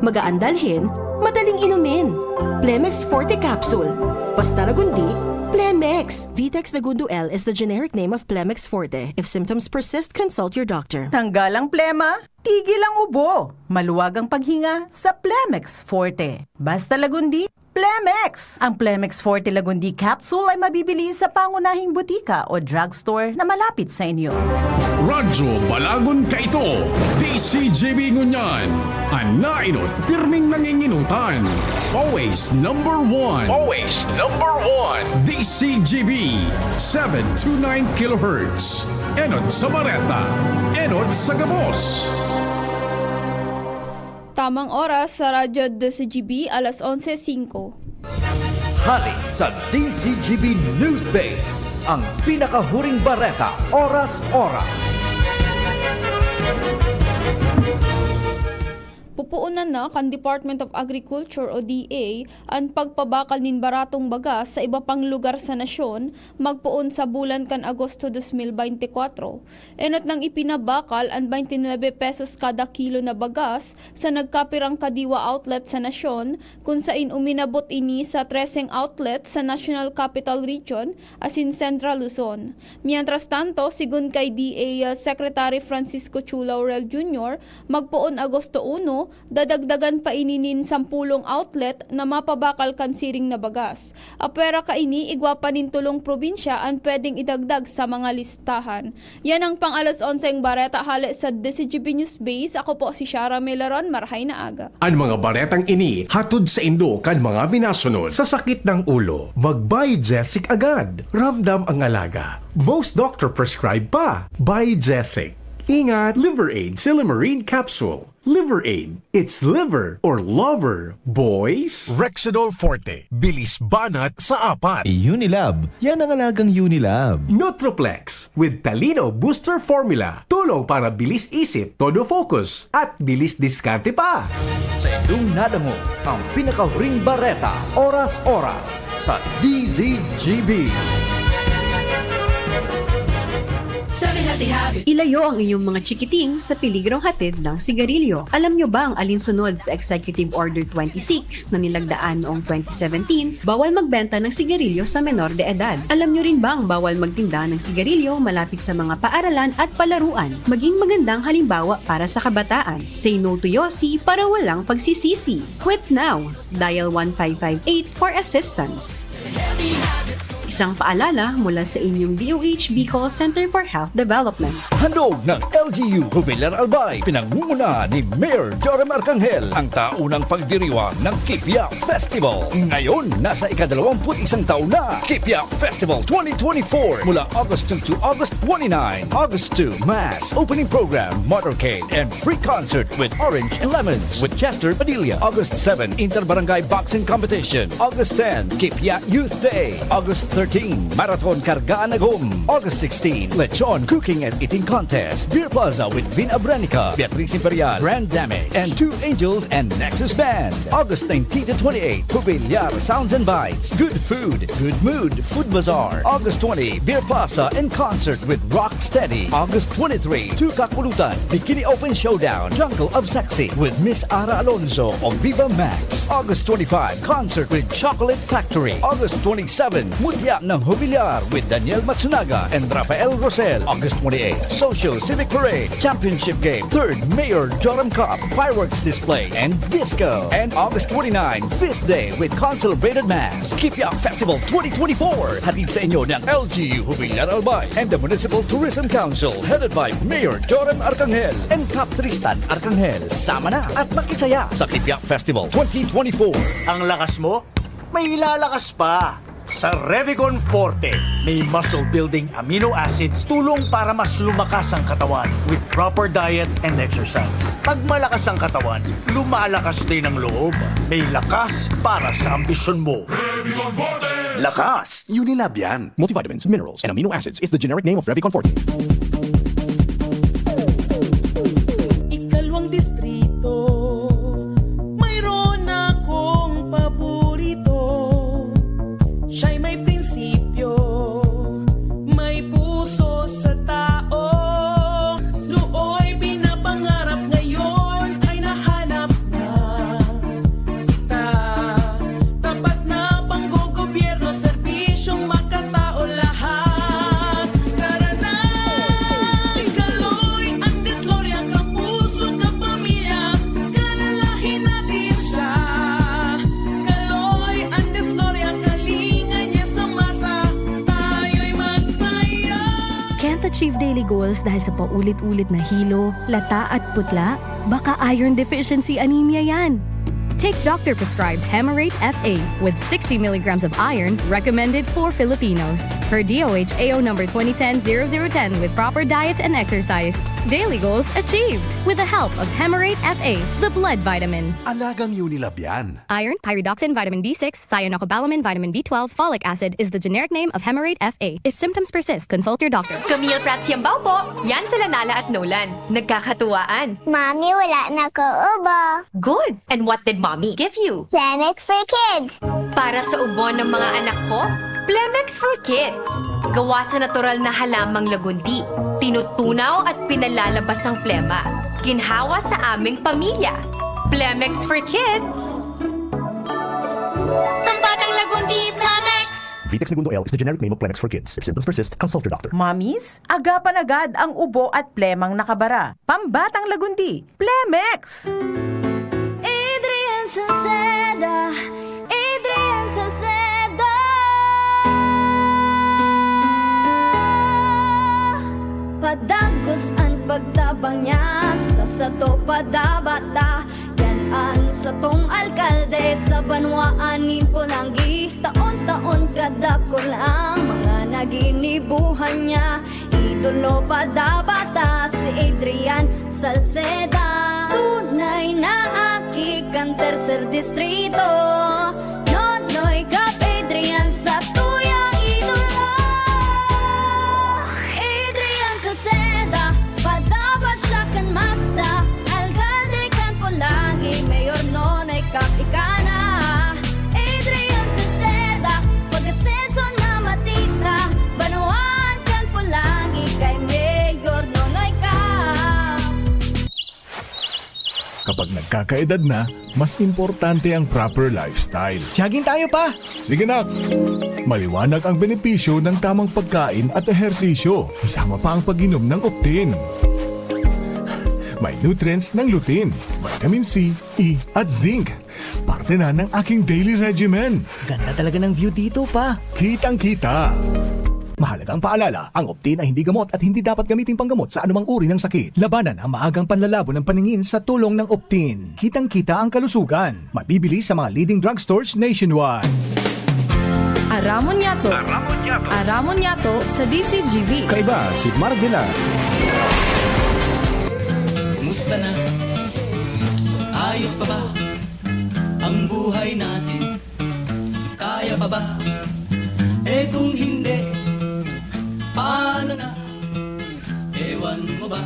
Magaan dalhin, madaling inumin. Plemex Forte Capsule. Basta lagundi, Plemex. Vitex Lagundo L is the generic name of Plemex Forte. If symptoms persist, consult your doctor. Tanggal ang plema, tigil ang ubo. Maluwag ang paghinga sa Plemex Forte. Basta lagundi, Plemex! Ang Plemex Forte Lagundi Capsule ay mabibili sa pangunahing butika o drugstore na malapit sa inyo. Radyo Balagon kaito, D C G B ngunyan. An naenot, pirming nanginginutan. Always number one. Always number one. D C G B, seven two nine kilohertz. Enot sa bareta, enot sa gabos. Tamang oras sa Radyo D C G B, alas onse singko. Hali sa D C G B News Base, ang pinakahuring bareta, oras-oras. Poonan na kan Department of Agriculture o D A an pagpabakal nin baratong bagas sa iba pang lugar sa nasyon, magpoon sa bulan kan Agosto dos mil beinte kwatro. Enot nang ipinabakal an twenty-nine pesos kada kilo na bagas sa nagkapirang kadiwa outlet sa nasyon, kun sain uminabot ini sa treseng outlet sa National Capital Region asin Central Luzon. Mientras tanto, sigon kay D A Secretary Francisco Chu Laurel Junior, magpoon Agosto uno, dadagdagan pa ini nin sampulong outlet na mapabakal kan siring na bagas. Apwera kaini, igwa pa nin tolong probinsya an pwedeng idagdag sa mga listahan. Yan ang pang-alas onseng bareta hale sa D Z G B News Base. Ako po si Shara Milaron. Marhay na aga. An mga baretang ini hatod saindo kan mga minasunod. Sa sakit ng ulo, mag-Biogesic agad. Ramdam ang alaga. Most doctor prescribe pa. Biogesic. Ingat, Liver Aid Silymarin Capsule. Liver Aid. It's liver or lover, boys. Rexidol Forte. Bilis banat sa apat. Unilab. Yan ang alagang Unilab. Nutriplex with Talino Booster Formula. Tulong para bilis isip, todo focus, at bilis diskarte pa. Sa indong nadangog ang pinakahuring bareta, oras-oras sa D Z G B. Sa Bihati-hati. Ilayo ang inyong mga chikiting sa peligrong hatid ng sigarilyo. Alam nyo ba ang alinsunod sa Executive Order twenty-six na nilagdaan noong twenty seventeen? Bawal magbenta ng sigarilyo sa menor de edad. Alam nyo rin bang bawal magtinda ng sigarilyo malapit sa mga paaralan at palaruan? Maging magandang halimbawa para sa kabataan. Say no to Yossi para walang pagsisisi. Quit now! Dial one five five eight for assistance. Isang paalala mula sa inyong D O H Bicol Center for Health Development. Handog ng L G U Jubilar Albay, pinangungunahan ni Mayor Joram Arcangel, ang taunang pagdiriwang ng Kipia Festival. Ngayon, nasa ikadalawamput-isang taon na, Kipia Festival twenty twenty-four, mula August two to August twenty-nine. August two, Mass, opening program, motorcade, and free concert with Orange and Lemons with Chester Padilla. August seven, Inter-Barangay Boxing Competition. August ten, Kipia Youth Day. August thirteen, Marathon Kargaan Agom. August sixteen, Lechon Cooking and Eating Contest. Beer Plaza with Vin Abranica, Beatriz Imperial, Grand Dame, and Two Angels and Nexus Band. August nineteen to twenty-eight, Jubilar Sounds and Bites. Good food, good mood, Food Bazaar. August twenty, Beer Plaza and concert with Rocksteady. August twenty-three, Tukak Pulutan, Bikini Open Showdown, Jungle of Sexy with Miss Ara Alonso of Viva Max. August twenty-five, concert with Chocolate Factory. August twenty-seven, Mutya ng Jubilar with Daniel Matsunaga and Rafael Rosel. August twenty-eight, Social Civic Parade, Championship Game, third Mayor Joram Cup, Fireworks Display, and Disco. And August twenty-nine, Feast Day with Concelebrated Mass. Kipia Festival twenty twenty-four, hatid sa inyo ng L G U Jubilar Albay and the Municipal Tourism Council, headed by Mayor Joram Arcangel and Cap Tristan Arcangel. Sama na at makisaya sa Kipia Festival twenty twenty-four. Ang lakas mo, may ilalakas pa. Sa Revicon Forte, may muscle-building amino acids, tulong para mas lumakas ang katawan with proper diet and exercise. Pag malakas ang katawan, lumalakas din ang loob. May lakas para sa ambisyon mo. Revicon Forte! Lakas! Unilab yan. Multivitamins, minerals, and amino acids is the generic name of Revicon Forte. Ikalawang distrito, mayroon akong paborito. Siya'y may prinsipyo, may puso sa tao. Nooy pinapangarap, ngayon ay nahanap na. Kita, tapat na panggogobyerno, serbisyong makatao lahat. Tara na! Si Kaloy Andres Gloria, kapuso, kapamilya, kalalahi natin siya. Kaloy Andres Gloria, kalinga niya sa masa, tayo'y magsaya. Can't achieve daily goals dahil sa paulit-ulit na hilo, lata at putla? Baka iron deficiency anemia yan. Take doctor-prescribed Hemarate F A with sixty milligrams of iron, recommended for Filipinos, per D O H A O number twenty ten zero zero ten, with proper diet and exercise. Daily goals achieved with the help of Hemorrhage F A, the blood vitamin. Alagang Unilab yan. Iron, pyridoxine, vitamin B six, cyanocobalamin, vitamin B twelve, folic acid is the generic name of Hemorrhage F A. If symptoms persist, consult your doctor. Camille Prats Yambao po. Yan sila Nala at Nolan. Nagkakatuwaan. Mami, wala na ko ubo. Good. And what did mommy give you? Plemex for kids. Para sa ubo ng mga anak ko, Plemex for Kids. Gawa sa natural na halamang lagundi. Tinutunaw at pinalalabas ang plema. Ginhawa sa aming pamilya. Plemex for Kids. Ang batang lagundi, Plemex! Vitex Segundo L is the generic name of Plemex for Kids. If symptoms persist, consult your doctor. Mommies, agapan agad ang ubo at plemang nakabara. Pambatang lagundi, Plemex! Adrian Salceda, Adrian Salceda. Padagos an pagtabang niya sa sato padabata. Yan an satong alkalde sa banwaan nin Polangui. Taon-taon kadakul ang mga naginibuhan niya. Idolo padabata si Adrian Salceda. Tunay na aki kan tercer distrito. Nonoy Cap Adrian sa tuyang idolo. Adrian Salceda, padaba siya kan masa. Alkalde kan Polangui, Mayor Nonoy Cap ika na. Adrian Salceda, pag-asenso na matita. Banwaan kan Polangui kay Mayor Nonoy Cap. Kapag nagkakaedad na, mas importante ang proper lifestyle. Jogging tayo, pa! Sige, nak! Maliwanag ang benepisyo ng tamang pagkain at ehersisyo, kasama pa ang pag-inom ng Optin. May nutrients ng lutein, vitamin C, E, at zinc. Parte na ng aking daily regimen. Ganda talaga ng view dito, pa. Kitang-kita. Mahalagang paalala, ang Optin ay hindi gamot at hindi dapat gamiting panggamot sa anumang uri ng sakit. Labanan ang maagang panlalabo ng paningin sa tulong ng Optin. Kitang-kita ang kalusugan. Mabibili sa mga leading drugstores nationwide. Aramon Yato. Aramon Yato. Aramon Yato sa D C G V. Kaiba si Mark Villar. Kumusta na? Ayos pa ba ang buhay natin? Kaya pa ba? Eh, kung hindi, paano na? Ewan mo ba?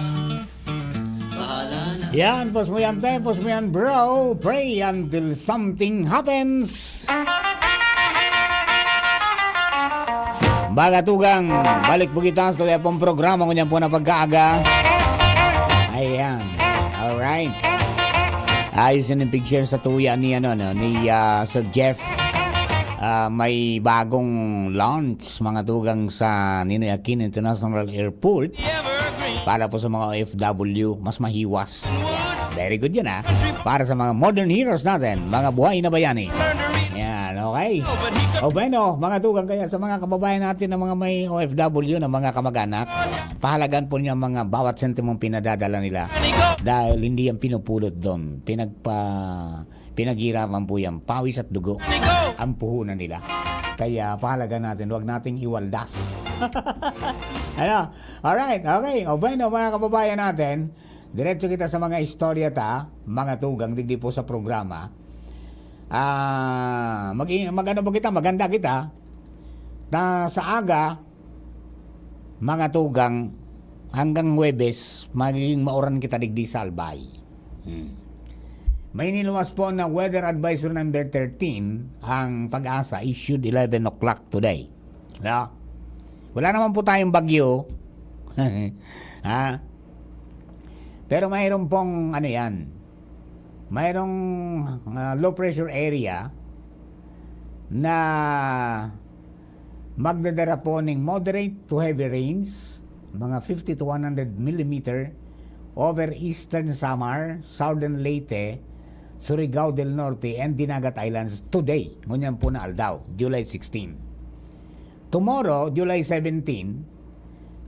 Bahala na. Yan, pos mo yan, te, pos mo yan, bro. Pray until something happens. Mga tugang, balik po kita sa kaya pong programa ngunyan po na pagkaaga. Ayan. Alright. Ayos yun yung picture sa tuya ni, ano, no, ni, ah, Sir Jeff. Ah, may bagong launch, mga tugang, sa Ninoy Aquino International Airport. Para po sa mga O F W, mas mahiwas. Very good yun, ah. Para sa mga modern heroes natin, mga buhay na bayani. Yan, okay? O bueno, mga tugang, kaya sa mga kababayan natin na mga may O F W na mga kamag-anak, pahalagan po niya mga bawat sentimong pinadadala nila. Dahil hindi yan pinupulot doon. Pinagpa-, pinaghirapan po yan. Pawis at dugo ang puhunan nila. Kaya pahalagan natin, huwag nating iwaldas. Ano? Alright, okay. O bueno, mga kababayan natin, diretso kita sa mga istorya ta, mga tugang, digdi po sa programa. Ah, mag-, mag-ano ba kita? Maganda kita. Ta, sa aga, mga tugang, hanggang Huwebes, magiging mauran kita digdi sa Albay. Hmm. May niluwas po na weather advisory number thirteen ang Pag-asa, issued eleven o'clock today. No? Wala naman po tayong bagyo. Ha? Pero mayroon pong, ano yan, mayroong, ah, low pressure area na magdadara po ning moderate to heavy rains, mga fifty to one hundred millimeter, over eastern Samar, southern Leyte, Surigao del Norte, and Dinagat Islands today, ngunyan po na aldaw, July sixteen. Tomorrow, July seventeen,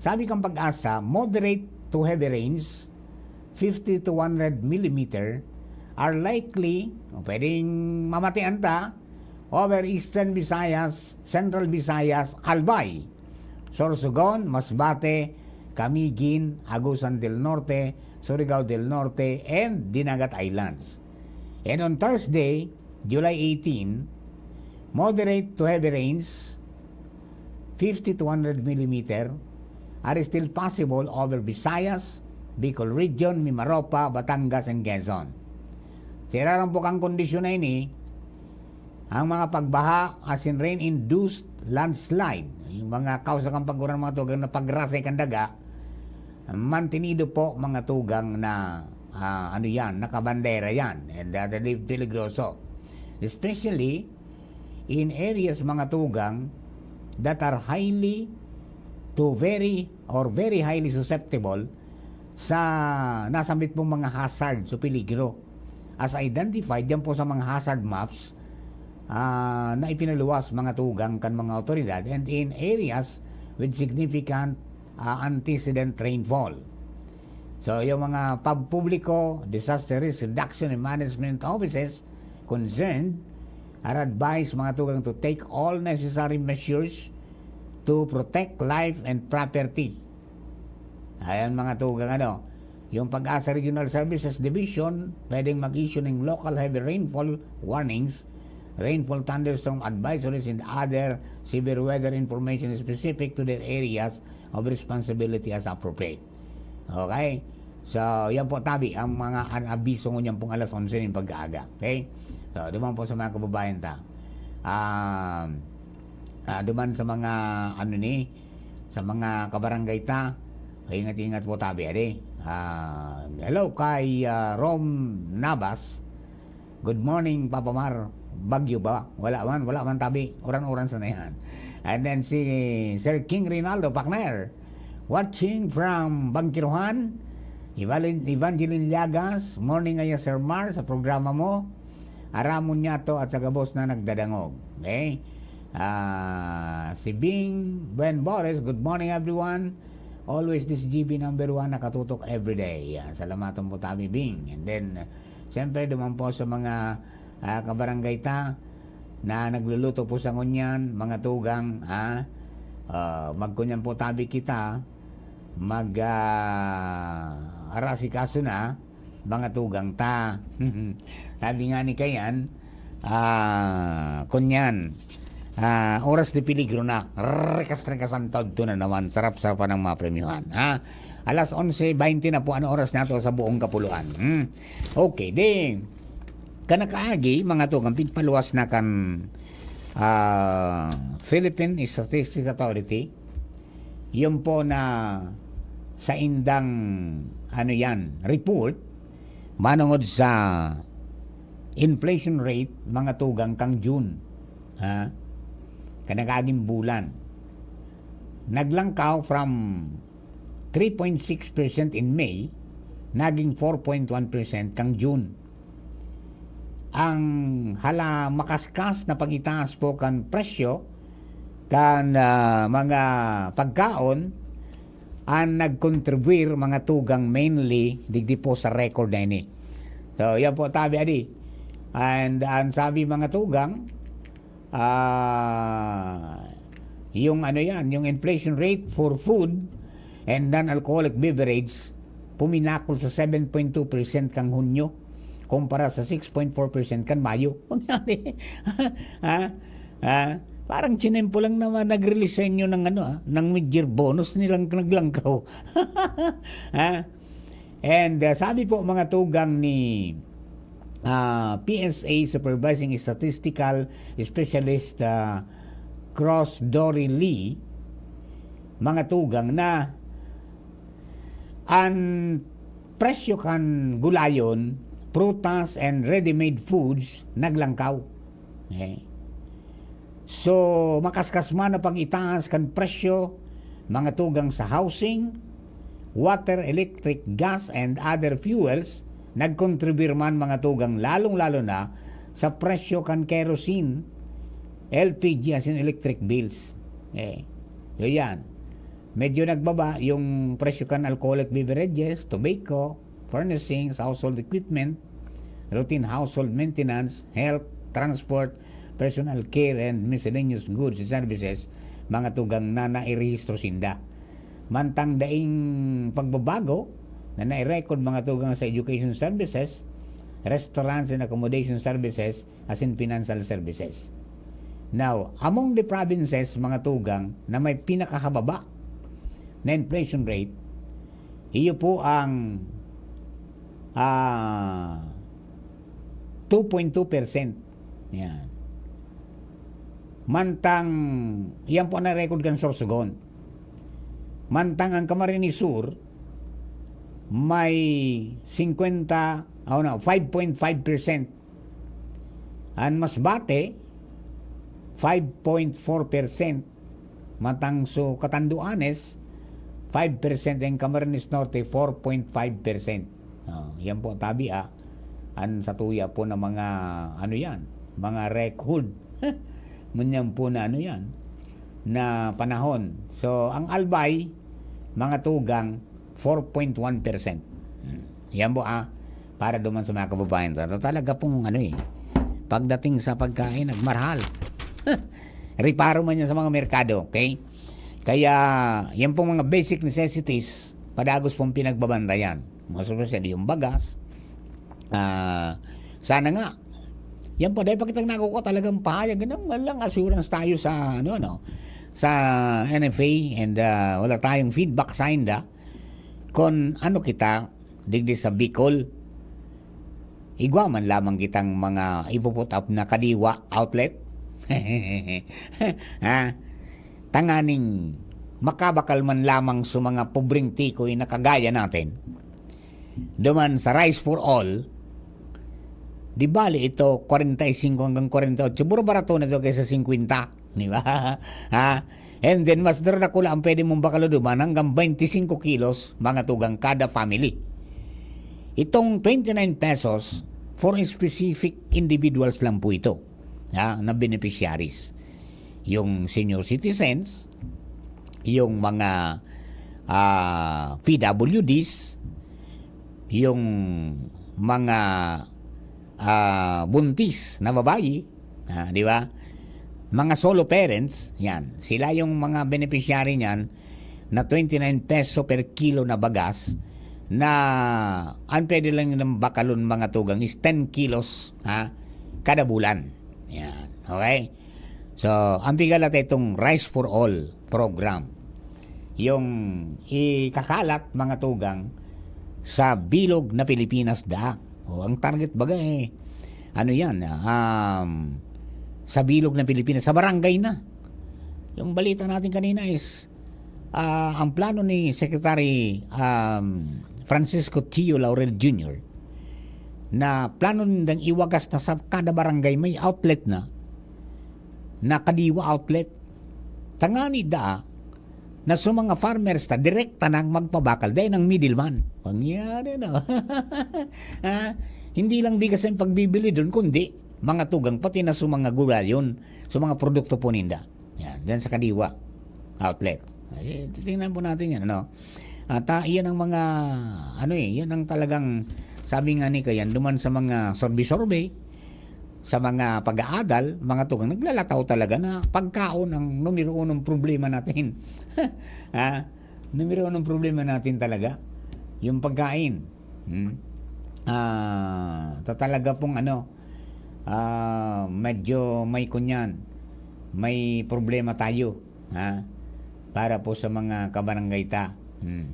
sabi kang Pag-asa, moderate to heavy rains, fifty to one hundred millimeter, are likely, o pwedeng mamatian ta, over Eastern Visayas, Central Visayas, Albay, Sorsogon, Masbate, Camiguin, Agusan del Norte, Surigao del Norte, and Dinagat Islands. And on Thursday, July eighteen, moderate to heavy rains, fifty to one hundred millimeter, are still possible over Visayas, Bicol Region, Mimaropa, Batangas, and Quezon. Sa irarom po kang kondisyon na ini, ang mga pagbaha, as in rain-induced landslide, yung mga kausa kan pag-uran, mga tugang, na pagrasay kan daga, mantenido po, mga tugang, na, ah, ano yan, nakabandera yan. And, ah, dali peligroso. Especially in areas, mga tugang, that are highly to very or very highly susceptible sa nasambit mong mga hazard, so peligro. As identified diyan po sa mga hazard maps, ah, na ipinaluwas, mga tugang, kan mga awtoridad, and in areas with significant, ah, antecedent rainfall. So, yung mga pampubliko, disaster risk reduction and management offices concerned are advised, mga tugang, to take all necessary measures to protect life and property. Ayan, mga tugang, ano, yung PAGASA Regional Services Division, pwedeng mag-issue ng local heavy rainfall warnings, rainfall thunderstorm advisories, and other severe weather information specific to their areas of responsibility as appropriate. Okay? So, yan po, tabi, ang mga an-, abiso ngunyan pong alas onse nin pag-aaga. Okay? So, duman po sa mga kababayan ta. Um, ah, duman sa mga, ano ni, sa mga kabarangay ta, ingat-ingat po, tabi, adi. Ah, hello kay, ah, Rom Nabas. Good morning, Papa Mar. Bagyo ba? Wala man, wala man, tabi. Uran-uran sana yan. And then si Sir King Rinaldo Pacner, watching from Bangkirohan. Evalin-, Evangeline Llagas, morning ngaya, Sir Mar, sa programa mo. Aramon niya to at sa gabos na nagdadangog. Okay? Ah, si Bing Buen Bores, good morning, everyone. Always this G B number one, nakatutok everyday. Yan, salamatan po, tabi, Bing. And then, uh, siyempre, duman po sa mga, ah, kabarangay ta na nagluluto po sa ngunyan, mga tugang, ha? Ah, magkunyan po, tabi, kita, mag, ah, arasikaso na, mga tugang ta. Sabi nga ni Kayan, ah, kunyan, ah, oras de peligro na. Rekas-rekasan taod to na naman. Sarap-sarapan ng mga premyohan, ha? Alas onse baynte na po ang oras nato sa buong kapuluan. Hmm? Okay, di, kanakaagi, mga tugang, pigpaluwas na kan, ah, Philippine Statistics Authority. Yun po na sa indang, ano yan, report, manongod sa inflation rate, mga tugang, kang June. Ha? Kanakaaging bulan. Naglangkaw from three point six percent in May, naging four point one percent kang June. Ang hala makaskas na pag-itaas po kan presyo kan, ah, mga pagkaon ang nagkontribwir, mga tugang, mainly digdi po sa record na ini. So, yan po, tabi, adi. And ang sabi, mga tugang, ah, yung ano yan, yung inflation rate for food and non-alcoholic beverage, puminakol sa seven point two percent kang Hunyo, kumpara sa six point four percent kan Mayo. Mangyari. Ha? Ha? Parang chinempo lang naman nag-release sa inyo ng ano, ah, ng mid-year bonus nilang naglangkaw. Ha? And, ah, sabi po, mga tugang, ni, ah, P S A Supervising Statistical Specialist, ah, Cross Dory Lee, mga tugang, na an presyo kan gulayon, prutas, and ready-made foods naglangkaw. Eh. So, makaskas man na pag-itaas kan presyo, mga tugang, sa housing, water, electric, gas, and other fuels, nagkontribir man, mga tugang, lalong-lalo na sa presyo kan kerosene, L P G, as in electric bills. Eh, so yan. Medyo nagbaba yung presyo kan alcoholic beverages, tobacco, furnishings, household equipment, routine household maintenance, health, transport, personal care, and miscellaneous goods and services, mga tugang, na nairehistro sinda. Mantang daing pagbabago na nai-record, mga tugang, sa education services, restaurants and accommodation services, asin financial services. Now, among the provinces, mga tugang, na may pinakahababa na inflation rate, iyo po ang, ah, two point two percent. Yan. Mantang, yan po ang na-record kan Sorsogon. Mantang ang Camarines Sur, may singkwenta, oh no, five point five percent. Ang Masbate, five point four percent. Mantang so Catanduanes, five percent, and Camarines Norte, four point five percent. Oh, yan po, tabi, ah. An sa tuya po na mga, ano yan, mga record. Ngunyan po na, ano yan, na panahon. So, ang Albay, mga tugang, four point one percent. Hmm. Yan po, ah, para duman sa mga kababayan. Ta-, talaga pong, ano eh, pagdating sa pagkain, nagmarhal. Reparo man yan sa mga merkado, okay? Kaya, yan pong mga basic necessities, padagos pong pinagbabantayan. Mas especially yung bagas. Ah, sana nga. Yan po, dahil pakitang nakukuha talagang pahayag, ganun, walang assurance tayo sa, ano, ano, sa N F A, and, ah, wala tayong feedback sa inda kung ano kita, digdi sa Bicol, igwa man lamang kitang mga ipuput up na kadiwa outlet. Ha? Tanganing makabakal man lamang sa mga pobreng tikoy na kagaya natin. Duman sa Rice for All, di bali ito, kwarenta y singko hanggang kwarenta y otso, puro barato na ito kaysa singkwenta, di ba? Ha? And then, mas dakula ang pwede mong bakalon duman, hanggang twenty-five kilos, mga tugang, kada family. Itong twenty-nine pesos, for specific individuals lang po ito, ha, na beneficiaries. Yung senior citizens, yung mga, ah, P W Ds, yung mga, ah, buntis na babayi, ah, di ba? Mga solo parents, yan. Sila yung mga beneficiary niyan na twenty-nine peso per kilo na bagas, na ang pwede lang nilang bakalon, mga tugang, is ten kilos, ha, kada bulan. Yan. Okay? So, ang pigala ta itong Rice for All program. Yung ikakalat, mga tugang, sa bilog na Pilipinas da. O, ang target baga eh, ano yan, um, sa bilog na Pilipinas, sa barangay na. Yung balita natin kanina is, ah, ang plano ni Secretary, um, Francisco Tio Laurel Junior, na plano nindang iwagas na sa kada barangay may outlet na, na kadiwa outlet. Tangani da, na sa mga farmers ta, direkta nang magpabakal, dahil ng middleman. Pangyari na. Ha? Hindi lang bigas ang pagbibili doon, kundi mga tugang, pati na sa mga gulayon, sa mga produkto po ninda. Yan, dyan sa kadiwa outlet. Ay, titingnan po natin yan, ano? At, ah, iyan ang mga, ano eh, yan ang talagang, sabi nga ni Kayan, duman sa mga survey-survey, sa mga pag-aadal, mga tugang, naglalataw talaga na pagkaon ang numero unong problema natin. Ha? Numero unong problema natin talaga, yung pagkain. Hmm? Ah, ta-, talaga pong ano, ah, medyo may kunyan, may problema tayo, ha? Para po sa mga kabarangay ta. Hmm.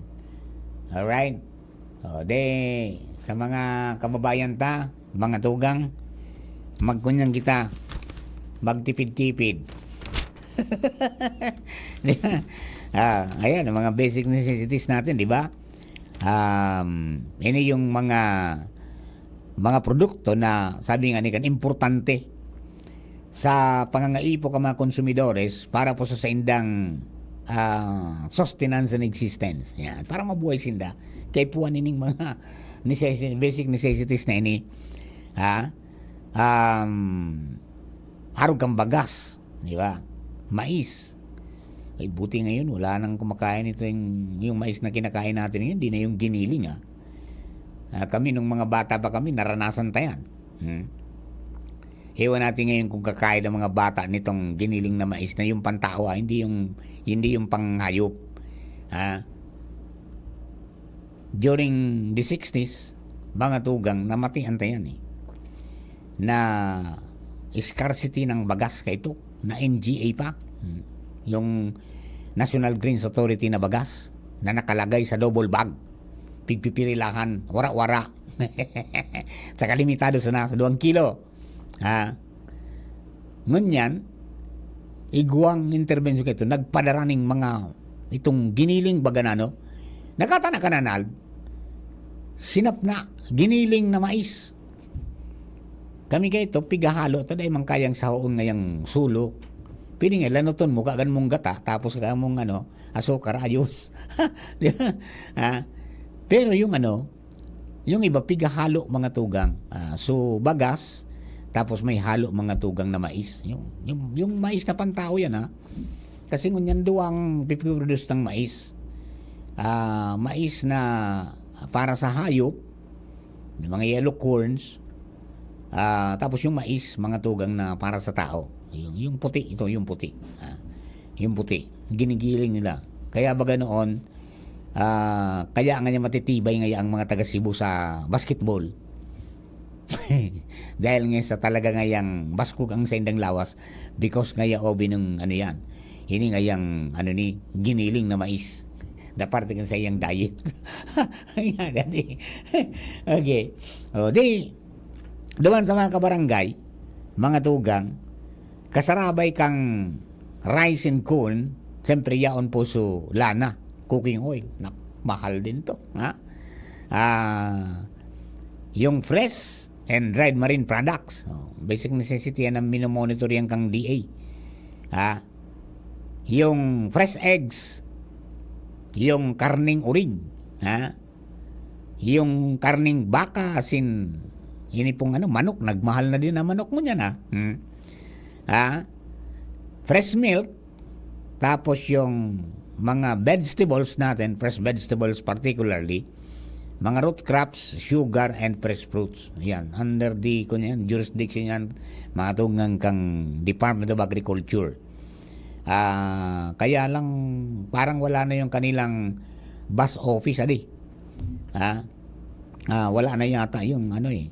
Alright? O, de, sa mga kababayan ta, mga tugang, magkunyan kita, magtipid-tipid. Di ba? Ah, ayan, ang mga basic necessities natin, di ba? Um, ini yung mga, mga produkto na, sabi nga ni Kan, importante sa pangangaipo kan mga konsumidores para po sa saindang, ah, sustenance and existence. Yan, para mabuhay sinda. Kaipuhan ining mga necessi-, basic necessities na ini. Ha? Um, arog kan bagas, di ba? Mais. Ay, buti ngayon, wala nang kumakain ito yung, yung mais na kinakain natin ngayon, di na yung giniling, ah. Ah, kami, nung mga bata pa kami, naranasan ta yan. Hmm. Ewan natin ngayon kung kakain ng mga bata nitong giniling na mais na yung pantao, ah, hindi yung, hindi yung panghayop. Ha? During the sixties, mga tugang, namatian ta yan eh, na scarcity ng bagas kaito, na N G A pa. Hmm. Yung National Grains Authority na bagas na nakalagay sa double bag. Pigpipirilahan, wara-wara. Saka limitado sana sa duwang kilo. Ha? Ngunyan, igwang interbensyon kaito, nagpadara ning mga itong giniling baga na, no? Nakatana ka na, Nald? Sinapna, giniling na mais. Kami kaito, pigahalo ta, dai man kayang sahoon ngayang sulo. Pwede nga, lanoton mo, kagan mong gata, tapos kagan mong, ano, asukar, ayos. Di ba? Ha? Pero yung ano, yung iba, pigahalo, mga tugang. Ah, so, bagas, tapos may halo, mga tugang, na mais. Yung, yung, yung mais na pantao yan, ha? Kasi ngunyan duwang pipiproduce ng mais. Ah, mais na para sa hayop, may mga yellow corns, ah, tapos yung mais, mga tugang, na para sa tao. Yung, yung puti, ito, yung puti. Ah, yung puti. Ginigiling nila. Kaya baga noon, ah, kaya nga niya matitibay ngaya ang mga taga Cebu sa basketball. Dahil nga sa talaga ngayang baskog ang saindang lawas, because ngaya obi ng ano yan, ini ngayang ano ni, giniling na mais. Dapat kan sa iyang diet. Ayan, dati. Okay. O, di, duman sa mga kabarangay, mga tugang, kasarabay kang rice and corn, siyempre yaon po so lana, cooking oil. Nak-, mahal din to, ha? Ah, yung fresh and dried marine products, oh, basic necessity yan ang minomonitor yan kang D A. Ha? Yung fresh eggs, yung karning urig, ha? Yung karning baka, asin, ini pong ano, manok, nagmahal na din ang manok mo niyan, ha? Hmm? Ha? Fresh milk, tapos yung mga vegetables natin, fresh vegetables particularly, mga root crops, sugar, and fresh fruits. Yan, under the, kung yan, jurisdiction yan, mga tugang kang Department of Agriculture. Ah, kaya lang, parang wala na yung kanilang bus office, adi. Ha? Ah, wala na yata yung ano eh,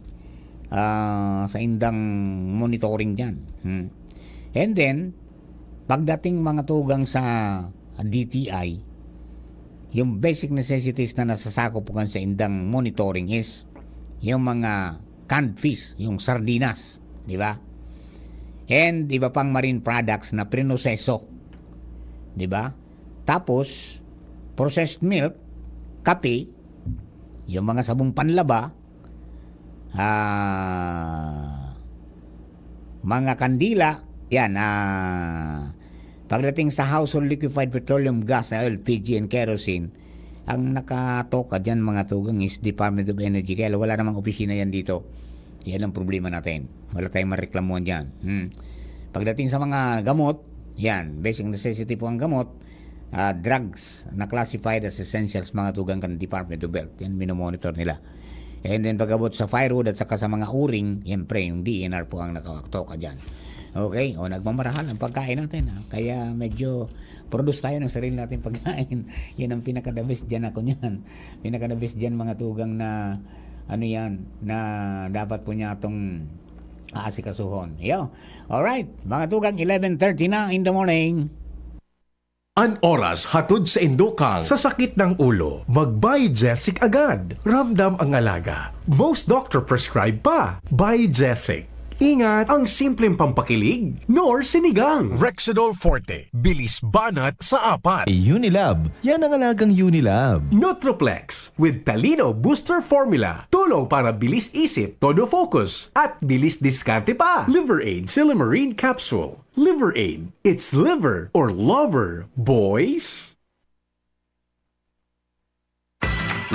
ah, sa indang monitoring dyan. Hmm. And then, pagdating mga tugang sa D T I, yung basic necessities na nasasakop kan sa indang monitoring is yung mga canned fish, yung sardinas, di ba? And iba pang marine products na prinoseso, di ba? Tapos, processed milk, kape, yung mga sabong panlaba, ah, mga kandila, yan, ah, pagdating sa household liquefied petroleum gas, L P G and kerosene, ang nakatoka dyan, mga tugang, is Department of Energy. Kaya wala namang opisina yan dito. Yan ang problema natin. Wala tayong mareklamuhan dyan. Hmm. Pagdating sa mga gamot, yan, basic necessity po ang gamot, ah, drugs na classified as essentials, mga tugang kan Department of Health. Yan, minomonitor nila. And then, pag-abot sa firewood at saka sa mga uring, siyempre, yung D E N R po ang nakatoka dyan. Okay? O, nagmamarahan ang pagkain natin, ha? Kaya medyo produce tayo ng sarili nating pagkain. Yan ang pinaka-the best dyan ako niyan. Pinaka-the best dyan, mga tugang, na ano yan, na dapat po niya itong aasikasuhon. Yo. Alright, mga tugang, eleven thirty na in the morning. An oras hatod sa indokang sa sakit ng ulo, mag-Biogesic agad. Ramdam ang alaga. Most doctor prescribe pa. Biogesic. Ingat, ang simpleng pampakilig, nor sinigang. Rexidol Forte, bilis banat sa apat. Unilab, yan ang alagang Unilab. Nutroplex, with Talino Booster Formula. Tulong para bilis isip, todo focus, at bilis diskarte pa. Liver Aid Silimarine Capsule. Liver Aid, it's liver or lover, boys.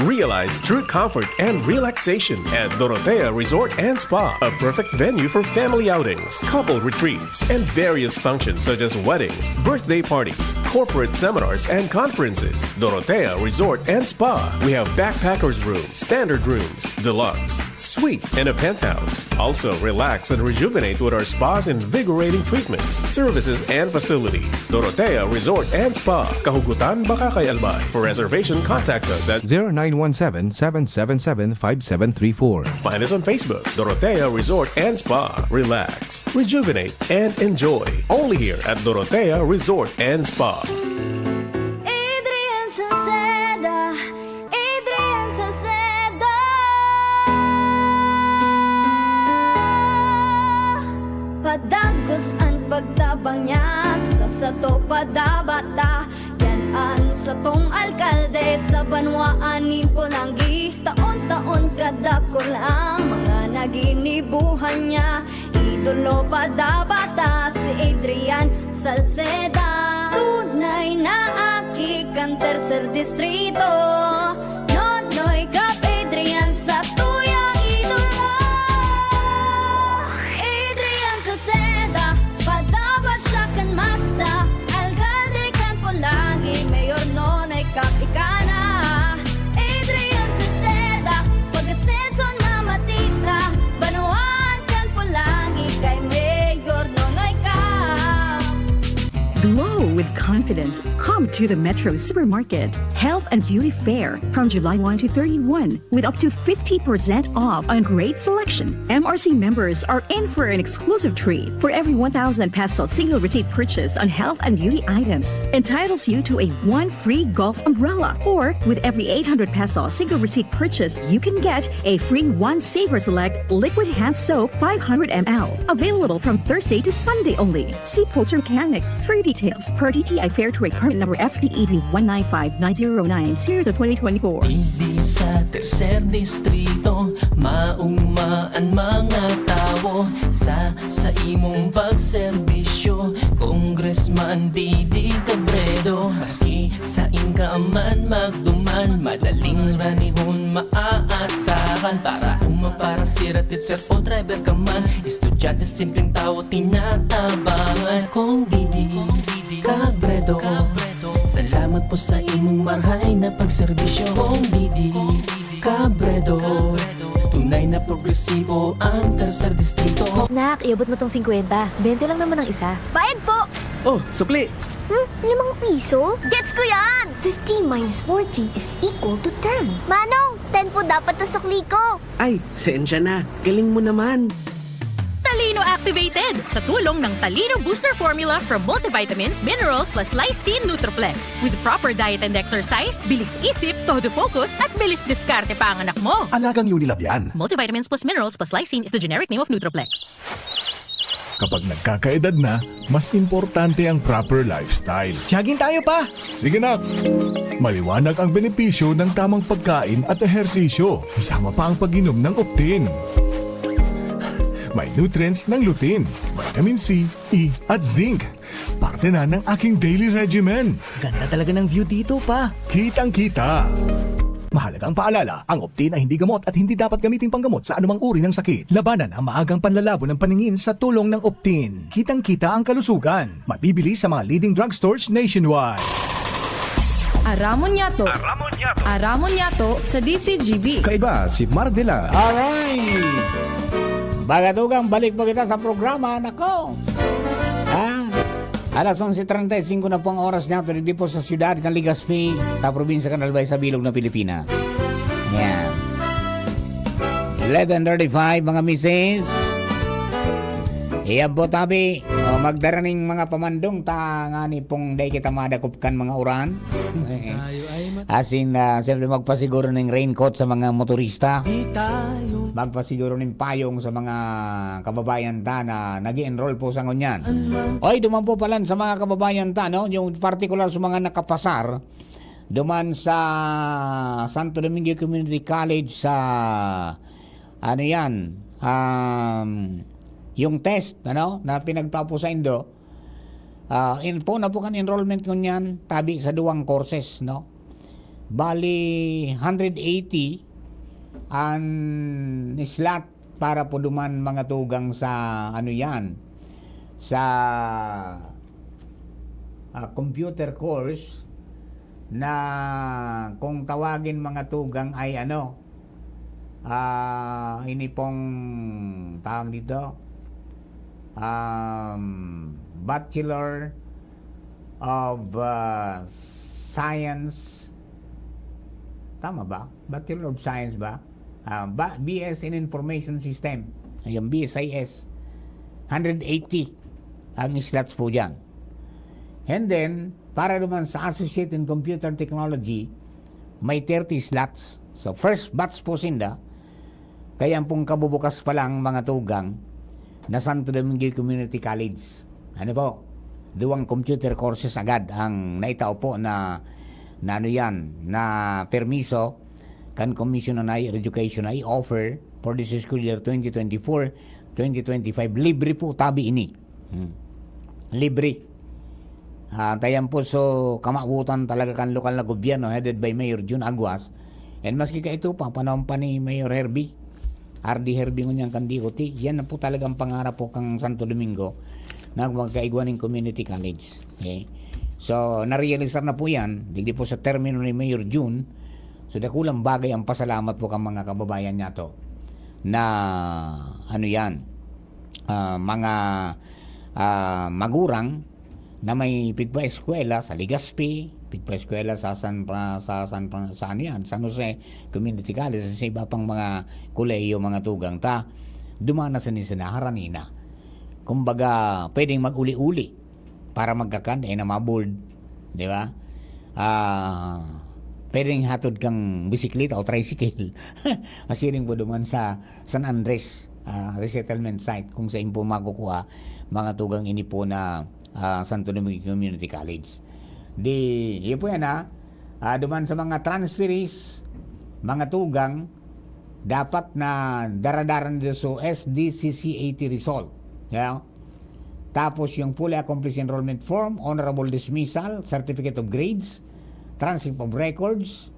Realize true comfort and relaxation at Dorotea Resort and Spa, a perfect venue for family outings, couple retreats, and various functions such as weddings, birthday parties, corporate seminars, and conferences. Dorotea Resort and Spa. We have backpackers room, standard rooms, deluxe, suite, and a penthouse. Also, relax and rejuvenate with our spa's invigorating treatments, services, and facilities. Dorotea Resort and Spa, Kahugutan, Bacacay, Albay. For reservation, contact us at zero nine one seven, seven seven seven, five seven three four. Find us on Facebook, Dorotea Resort and Spa. Relax, rejuvenate, and enjoy. Only here at Dorotea Resort and Spa. Adrian Salceda, Adrian Salceda. Padagos an pagtabang niya sa sato padabata. Yan an satong alkalde sa banwaan nin Polangui. Taon-taon kadakul ang mga naginibuhan niya. Idolo padabata si Adrian Salceda. Tunay na aki kan Tercer Distrito. Nonoy Cap Adrian sa tuyang idolo. Adrian Salceda, padaba siya kan masa. Alkalde kan Polangui, Mayor Nonoy Cap ika na. Adrian Salceda, pag-asenso na matita. Banwaan kan Polangui kay Mayor Nonoy Cap. Glow with confidence. Come to the Metro Supermarket Health and Beauty Fair from July one to thirty-one with up to fifty percent off on great selection. M R C members are in for an exclusive treat. For every one thousand peso single receipt purchase on health and beauty items, entitles you to a one free golf umbrella. Or with every eight hundred peso single receipt purchase, you can get a free One Saver Select liquid hand soap five hundred M L. Available from Thursday to Sunday only. See poster mechanics for details. Per D T I Fair Trade Permit Number F D E P one nine five nine zero nine, Series of twenty twenty-four. Digdi sa Tercer Distrito, mauma an mga tawo sa, sa imong pagserbisyo. Congressman Didi Cabredo, maski sain ka man magduman, madaling ranihon maaasahan. Para uma, para sira, teacher o driver ka man, estudyante, simpleng tawo, tinatabangan. Kong Didi Cabredo, salamat po sa imong marhay na pagserbisyo. Kong Didi Cabredo, tunay na progresibo ang Tercer Distrito. Nak, iabot mo tong singkwenta. Bente lang naman ang isa. Bayad po! Oh, sukli! Hmm? Limang piso? Gets ko yan! Fifteen minus forty is equal to ten. Manong, ten po dapat na sukli ko. Ay, sensya na. Galing mo naman. Talino Activated, sa tulong ng Talino Booster Formula from multivitamins, minerals plus lysine Nutriplex. With proper diet and exercise, bilis isip, todo focus, at bilis diskarte pa ang anak mo. Alagang Unilab yan. Multivitamins plus minerals plus lysine is the generic name of Nutriplex. Kapag nagkakaedad na, mas importante ang proper lifestyle. Jogging tayo, Pa! Sige, nak! Maliwanag ang benepisyo ng tamang pagkain at ehersisyo, kasama pa ang pag-inom ng Optin. May nutrients ng lutein, vitamin C, E at zinc. Parte na ng aking daily regimen. Ganda talaga ng view dito, Pa. Kitang-kita. Mahalagang paalala, ang Optin ay hindi gamot at hindi dapat gamiting panggamot sa anumang uri ng sakit. Labanan ang maagang panlalabo ng paningin sa tulong ng Optin. Kitang-kita ang kalusugan. Mabibili sa mga leading drugstores nationwide. Aramon Yato. Aramon Yato. Aramon Yato sa D C G B. Kaiba si Mar de la. Alright! Bagadugang balik pa kita sa programa, nako! Ah, alas onse treinta y cinco na po ang oras niya, digdi po sa siyudad ng Legazpi, sa probinsya ng Albay, sa bilog na Pilipinas. Yan. Eleven thirty-five, mga misis. Iyan po, tabi. O, magdara ning mga pamandong ta ngani pong dai kita madakop kan mga uran. Asin, ah, siyempre, magpasiguro ning raincoat sa mga motorista. Magpasiguro ning payong sa mga kababayan ta na nag-i-enroll po sa ngunyan. Oy, duman po palan sa mga kababayan ta, no? Yung partikular sa mga nakapasar, duman sa Santo Domingo Community College sa, ano yan, um, yung test, ano, na pinagtapos sa Indo, ah, in, po na po kan enrollment ngunyan, tabi sa duwang courses, no? Bali, hundred eighty an slot para po duman, mga tugang, sa ano yan, sa, ah, computer course na kung tawagin, mga tugang, ay ano, ah, ini pong tawag dito, um, Bachelor of, ah, Science. Tama ba? Bachelor of Science ba? Ah, ba, B S in Information System. Ayun, B S I S. Hundred eighty ang slots po dyan. And then, para naman sa Associate in Computer Technology, may thirty slots. So, first batch po sinda, kaya pong kabubukas pa lang, mga tugang, na Santo Domingo Community College. Ano po? Duwang computer courses agad ang naitao po na, na ano yan, na permiso kan Commission on Higher Education na i-offer for this school year twenty twenty-four, twenty twenty-five. Libre po tabi ini. Hmm. Libre. Ah, tayan po, so, kamawotan talaga kan lokal na gobyerno headed by Mayor Jun Aguas. And maski kaito pa, panahon pa ni Mayor Herbie, R D Herbie ngunyan kan D O T, yan na po talaga ang pangarap po kang Santo Domingo na magkaigwa ning community college. Okay? So, narealisar na po yan, digdi po sa termino ni Mayor Jun. So, dakulang bagay ang pasalamat po kang mga kababayan niya to na, ano yan, ah, mga, ah, magurang na may pigpaeskwela sa Legazpi, pigpaeskwela sa San Fra-, sa San Fra-, sa ano yan, San Jose Community College, sa iba pang mga kolehiyo, mga tugang ta, dumana sa nisinaharan nina. Kumbaga, pwedeng mag-uli-uli para magkakan, eh, na mabored, di ba? Ah, pwedeng hatod kang bisikleta o tricycle. Masiring po duman sa San Andres, ah, resettlement site, kung saan po makukuha mga tugang ini po na, ah, Santo Domingo Community College. Di, yun po yan, ha. Ah, duman sa mga transferees, mga tugang, dapat na daradara nindo so S D C C eighty result. Yeah? Tapos yung fully accomplished enrollment form, honorable dismissal, certificate of grades, transcript of records,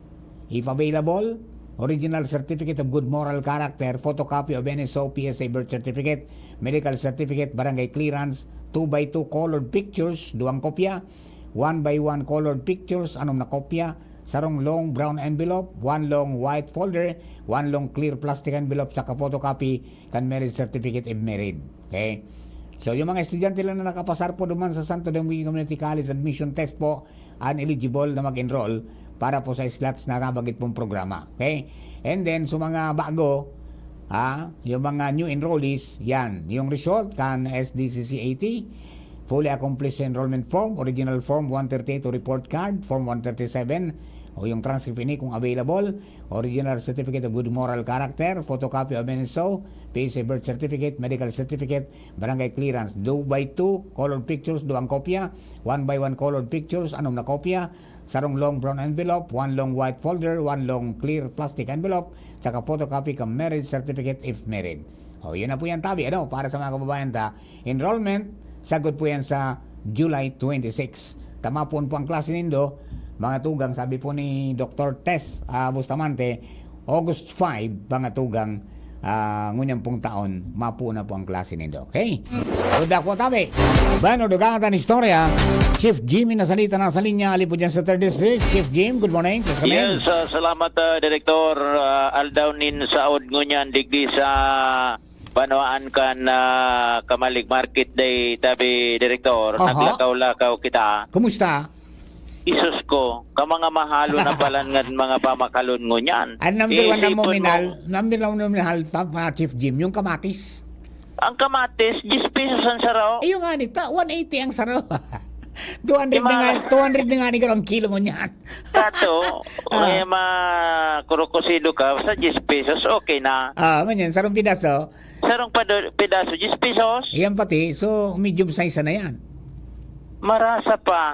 if available, original certificate of good moral character, photocopy of N S O, P S A birth certificate, medical certificate, barangay clearance, two by two colored pictures, duwang kopya, one by one colored pictures, anom na kopya, sarong long brown envelope, one long white folder, one long clear plastic envelope, saka photocopy kan marriage certificate if married. Okay? So, yung mga estudyante lang na nakapasar po duman sa Santo Domingo Community College admission test po, an eligible na mag-enroll para po sa slots na nabanggit pong programa. Okay? And then, sa mga bago, ha, yung mga new enrollees, yan, yung result kan S D C C eighty, fully accomplished enrollment form, original form one thirty-eight o report card, form one thirty-seven, o yung transcript ini kung available, original certificate of good moral character, photocopy of N S O, P S A birth certificate, medical certificate, barangay clearance, two by two colored pictures, duwang kopya, one by one colored pictures, anom na kopya, sarong long brown envelope, one long white folder, one long clear plastic envelope, saka photocopy kan marriage certificate if married. O, yun na po yan, tabi, ano, para sa mga kababayan ta. Enrollment, sagkod po yan sa July twenty-six. Tama po po ang klase nindo, mga tugang, sabi po ni Doktor Tess, ah, Bustamante, August five, mga tugang, ah, ngunyan pong taon, mapuo na po ang klase nindo. Okay? Good luck po, tabi. Bueno, dugangan ta an istorya. Chief Jimmy nasalita na sa linya, ali po dyan sa third District. Chief Jim, good morning. Please come in. Yes, ah, salamat, ah, Direktor, ah, aldaw nin saod ngunyan digdi sa banwaan kan, ah, Camalig Market Day, tabi, Direktor. Aha. Naglakaw-lakaw kita. Kumusta? Isus ko, ka mga mahalo na palan nga mga pamakalon ngunyan. Ang number one na Iisipon mo, minahal, number one na minahal pa, pa, Chief Jim, yung kamatis. Ang kamatis, diyes pesos ang saro. Eh, yung nga nito, one eighty ang saro. Two hundred Yung na mga nga, two hundred na nga ni ang kilo mo niyan. Kato, Ah. may makurukosido ka, sa diyes pesos, okay na. Ah, man yan, sarong pidaso. Sarong pado-, pidaso, diyes pesos. Yan pati, so medium size na yan. Marasa pa.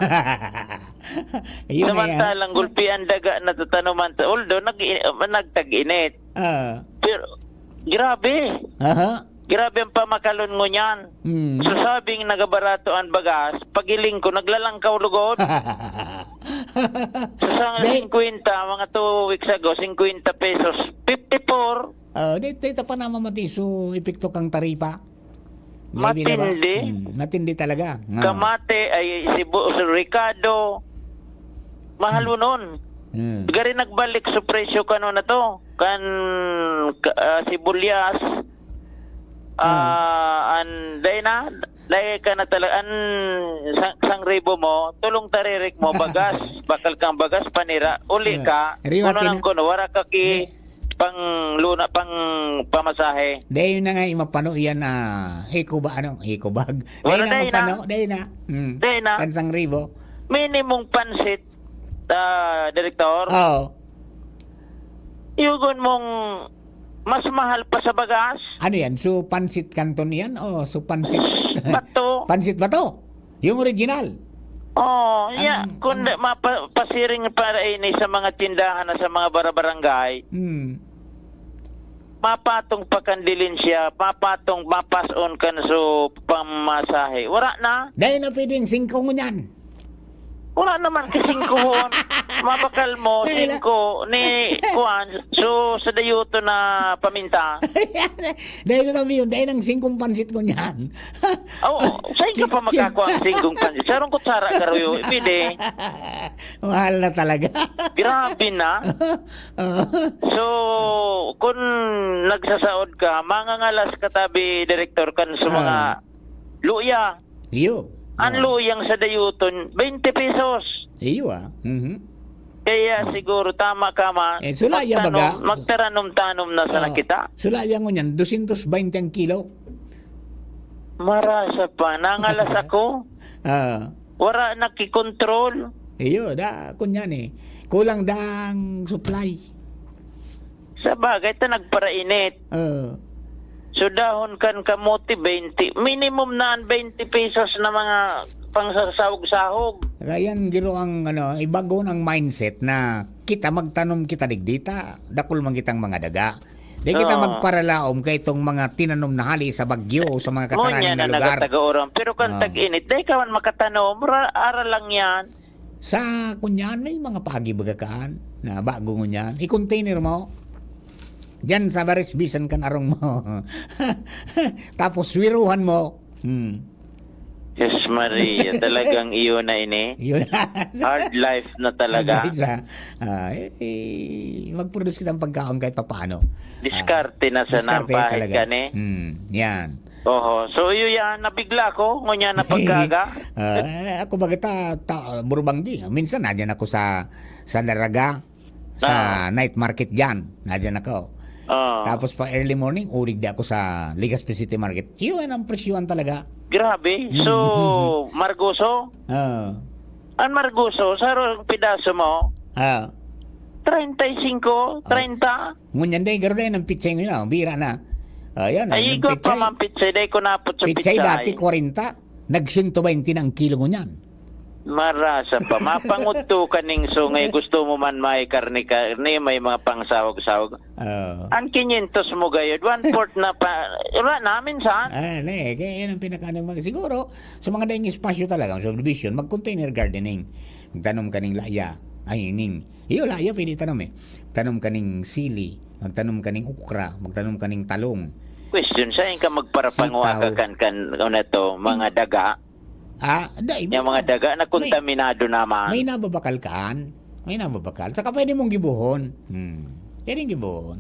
Yun na yan. Samantalang gulpi ang daga na tatanuman ta-, although nag-, nagtag-init. Ah. Pero, grabe. Aha. Grabe ang pamakalon ngunyan. Mm. Sa sabing nagabarato ang bagas, pagiling ko, naglalangkaw lugod. Sa singkwenta, mga two weeks ago, singkwenta pesos, fifty-four. Ah, di, di ta pa namamati so epekto kang taripa. Maybe na ba? Matindi. Hmm, matindi talaga. Ah. Kamate, ay, sibu-, ricado. Mahal Hmm. unon. Hmm. Gari nagbalik sa presyo kano na to. Kan, ka-, ah, sibuyas, Hmm. ah, an, dai na, dai ka na talaga, an sa-, sang ribo mo, tolong taririk mo, bagas, bakal kang bagas, panira, uli Ah, ka, riwati kuno lang na. kuno, wara ka ki-, Di- pang luna, pang pamasahe. Dai na nga mapano iyan na eco ba, ano, eco bag. Dai Wala, na dai na. mapano, dai na. Hmm. Dai na. Kan sang ribo. Minimong pansit, ah, Direktor. Oo. Yugon mong mas mahal pa sa bagas. Ano yan? So, pansit kanton yan? O, so, pansit Bato. Pansit Bato? Yung original? Oh, ya, Ang, kung ang na-, mapa-, pasiring para ini sa mga tindahan na sa mga barabarangay, Hmm. mapatong pa kan dilin siya, mapatong, mapas-on kan so pamasahe. Wala na. Dai na pwedeng singko ngunyan. Wala naman kasingkuhon. Mabakal mo, Dai na. singko, ni, kuwan, so, sa dayoto na paminta. Dai ko sabi yun, dai nang singkong pansit ngunyan. Oo, saan ka pa Kin-, kin- makakuha ang singkong pansit? Sarong kutsara, karuyo, pwede. Mahal na talaga. Grabe na. Oo. So, kung nagsasaod ka, mangangalas ka tabi, Direktor, kan sa mga Ah. luya. Iyo. Ang Ah. luyang sa dayoton, twenty pesos. Iyo, ah. Mhm. Kaya siguro tama ka, ma-, Eh, sula iya magtanom, baga. magtaranom-tanom na sana Ah. kita. Sula iya ngunyan, dosyentos baynte ang kilo. Marasa pa, nangalas ako. Ah. Wara nakikontrol. Iyo, da, kunyan eh. Kulang dang supply. Sa bagay, ta nagparainit. Oo. So, dahon kan kamote, baynte. Minimum na an baynte pesos na mga pangsasahog-sahog. Kaya yan, giro ang, ano, ibagon ang mindset na kita magtanom kita digdi ta, dakul man kitang mga daga. Di kita Oo. magparalaom kay itong mga tinanom na hali sa bagyo o sa mga Mo kataraning niya na na lugar. nagataga-uran. Pero kan Oo. tag-init, di ka man makatanom. Ra-, ara lang yan. Sa, kunyan, may mga pagi baga kaan na bago ngunyan. I-container mo. Diyan sa barisbisan kan arong mo. Tapos swiruhan mo. Hmm. Yes, Maria. Talagang iyo na ini. Yun. Hard life na talaga. Hard life na. Ah, eh, eh, mag-produce kitang pagkaon kahit papaano. Diskarte na Ah, sana ang diskarte pahit talaga. ka ni. Hmm, yan. Oho. So, iyo yan, nabigla ko, ngunyan na pagkaga. Ah, eh, ako baga ta, ta, burubanggi. Minsan, nadyan ako sa, sa Daraga, sa Ah. night market dyan. Nadyan ako. Ah. Tapos pa early morning, urig di ako sa Legazpi City Market. Iyon ang presyuhan talaga. Grabe. Mm. So, Margoso? Ah. Ang Margoso, sa rong pidaso mo? Ah. Treinta y cinco, Ah. treinta? Ngunyan, day, garo, day, ng pitsay ngayon, ah, bira na. Ayan, Ay, ang igwa pa pitsay. man pitsay, day, ko napot sa Pitsay pitsay. dati, kwarenta. Nag-sento baynte na ang kilo ngunyan. Marasa pa. Mapangudto ka ning sungay. Gusto mo man may karne-karne, may mga pangsahog-sahog. Oo. Ang kinyentos mo gayod, one-fourth na pa, wala na, minsan. Ah, ne, kaya yan ang pinaka-, ano, mag-, siguro, sa mga daing espasyo talaga, subdivision, mag-container gardening. Magtanom ka ning laya. Ay, ning, iyo, laya, pwede tanom eh. Tanom ka ning sili, magtanom ka ning okra, magtanom ka ning talong. Question, saan ka magparapanguha Sitaw. ka kan, kan, ano to, mga daga? Ah, dai, Yung mga daga na may, kontaminado naman. may nababakal kaan. May nababakal. Saka pwede mong gibohon. Hmm. Pwede gibohon.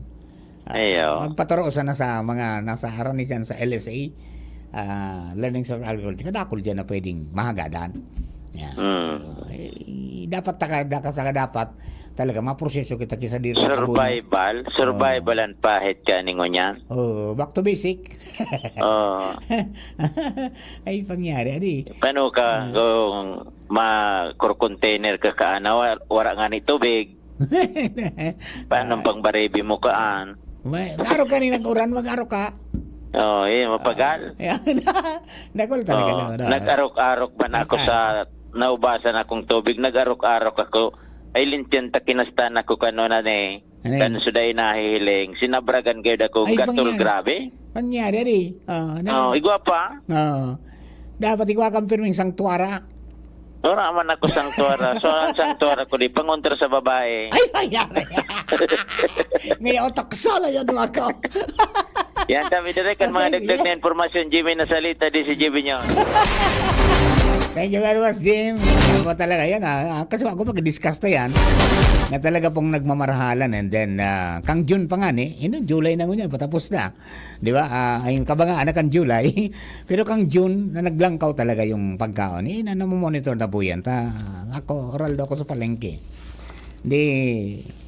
Ah, Ayo. magpaturo sana sa mga nasa harani dyan sa L S A, ah, Learning Center of Agriculture. Kadakol dyan na pwedeng mahagadan. Yan. Mm. Ah, eh, dapat taka-, daka-, saka dapat talaga maproseso kita kisa diri sa Survival. Survival Oo. ang pahit ka ni ngunyan. Oo, back to basic. Oo. Ay, pangyari, adi. Paano ka Ah. kung ma-, kur-, container ka kaan na wa-, wara nga ni tubig? Paano Ah. pang baribi mo kaan? May, arog ka ni nag-uran, mag-arog ka. Oo, eh, mapagal. Ah, yan. Dakol talaga Oo, na, ano, nag-arok-arok ba na ako nag-arok. sa naubasan akong tubig? Nag-arok-arok ako. Ay, lintiyan ta kinastan ako kanuna ni. Ano Kan yan? suday nahihiling, sinabragan kayo dako Ay, gatol, pangyari. grabe. Pangyari, di? Oo, na. Oo, igwa pa. Oo. Dapat igwa kang pirming sangtuara. Wala man ako sangtuara. So, ang sangtuara ko di pangontra sa babae. Ay, ay, ay. Ngayon, taksa na yan, mga ka. Yan, sabi dire kan mga Okay, dagdag yeah. na impormasyon, Jimmy Nasalita, di si Jimmy Nyon. Thank you very much, Jim. Ako talaga yan, ah. Ah, kasi ako mag-discuss na yan. Na talaga pong nagmamarahalan. And then, ah, kang June pa nga ni, eh, no, July na ngunyan, patapos na. Di ba? Ah, ayun, kabangaan na kan July. Pero kang June, na naglangkaw talaga yung pagkaon. Eh, na, namomonitor na po yan. Ta, ako, oral daw ako sa palengke. Di,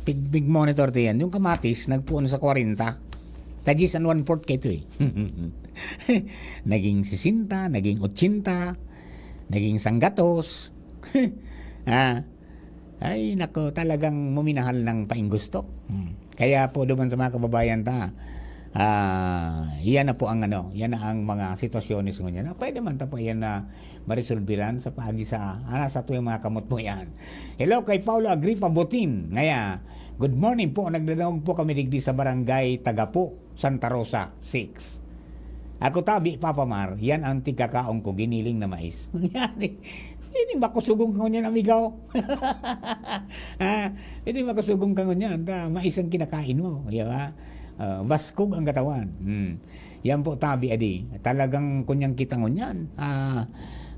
pig, pig-monitor ta yan. Yung kamatis, nagpuon sa kwarenta. Tagis and one-fourth kaito eh. Naging sesenta, naging otsenta, naging sanggatos. Ah, ay, nako, talagang muminahal ng painggustok. Hmm. Kaya po, duman sa mga kababayan ta, ah, yan na po ang ano, yan na ang mga sitwasyones ngunyan. Na pwede man ta po yan na maresolbiran sa paagi sa, ah, sa tuwing mga kamot mo yan. Hello kay Paolo Agripa Butin. Ngaya, "Good morning po, nagdadangog po kami digdi sa barangay Tagapo, Santa Rosa, six." Ako tabi, Papa Mar, yan ang tigkakaon ko, giniling na mais. Yan eh. Ini makusugong ka ngunyan, amigo. Ah, ini makusugong ka ngunyan. Ta, mais ang kinakain mo, di ba? Ah, baskog ang katawan. Hmm. Yan po, tabi, adi. Talagang kunyang kita ngunyan. Ah,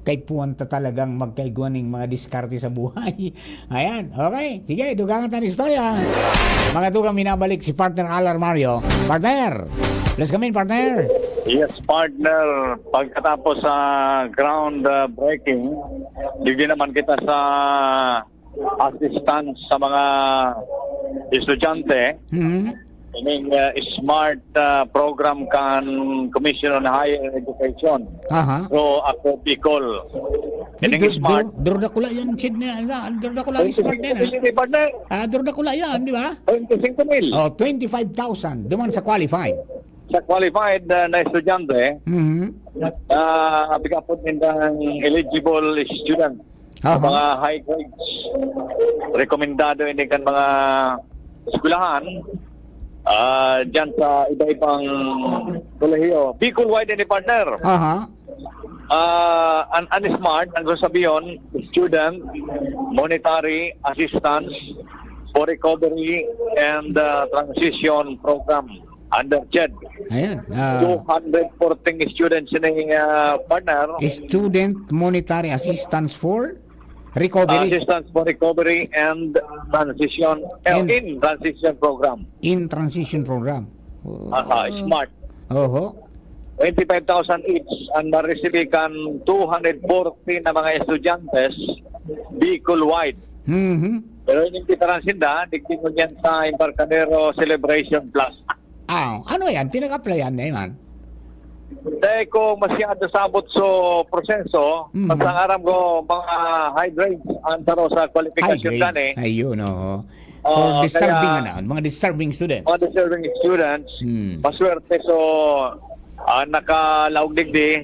kay puwan ta talagang magkaigwa ning mga diskarte sa buhay. Ayan, okay. Sige, dugangan ta ng istorya. Mga tugang, minabalik si partner Alar Mario. Partner! Please come in, partner. Yes, partner. Pagkatapos sa ground, uh, breaking, bigyan naman kita sa assistance sa mga estudyante. Mhm. Ining, uh, smart, uh, program kan Commission on Higher Education. Aha. So, ako, Bicol. Di, Ining dur-, smart. Dur-, dur-, dakula yan, Sid, na, na, dur-, dakula yung smart na yan, ah. Twenty-six mil, partner. Ah, dur-, dakula yan, di ba? Twenty-six mil. Oh, twenty-five thousand. Duman sa qualified. Sa qualified, uh, na estudyante, Mhm. ah, pigapod nindang eligible student. Aha. Mga high grades. Rekomendado ini kan mga eskwelahan, ah, dyan sa iba-ibang kolehiyo. Bicol-wide ini, partner. Aha. Ah, an, an smart, ang sabiyon, Student Monetary Assistance for Recovery and, ah, Transition Program under CHED. Ayan, ah. Two hundred fourteen students ini, ah, partner. Student Monetary Assistance for Recovery. Assistance for Recovery and Transition, eh, And in Transition Program. In Transition Program. Aha, Oh. smart. Oho. Twenty-five thousand each ang ma-receive kan two hundred forty na mga estudyante, Bicol-wide. Mhm. Pero ining kita ng sinda, digdi ngunyan sa Embarcadero Celebration Plus. Ah, ano yan? Pinag-applyan na yan? Dahil ko masyado sabot sa proseso, Mhm. basta ang aram ko, mga high grades ang taro sa High qualification grades. Gani. Ayun, oo. For Ah, deserving, kaya ano, mga deserving students. Mga deserving students, Hmm. maswerte. So, ah, nakalaog digdi,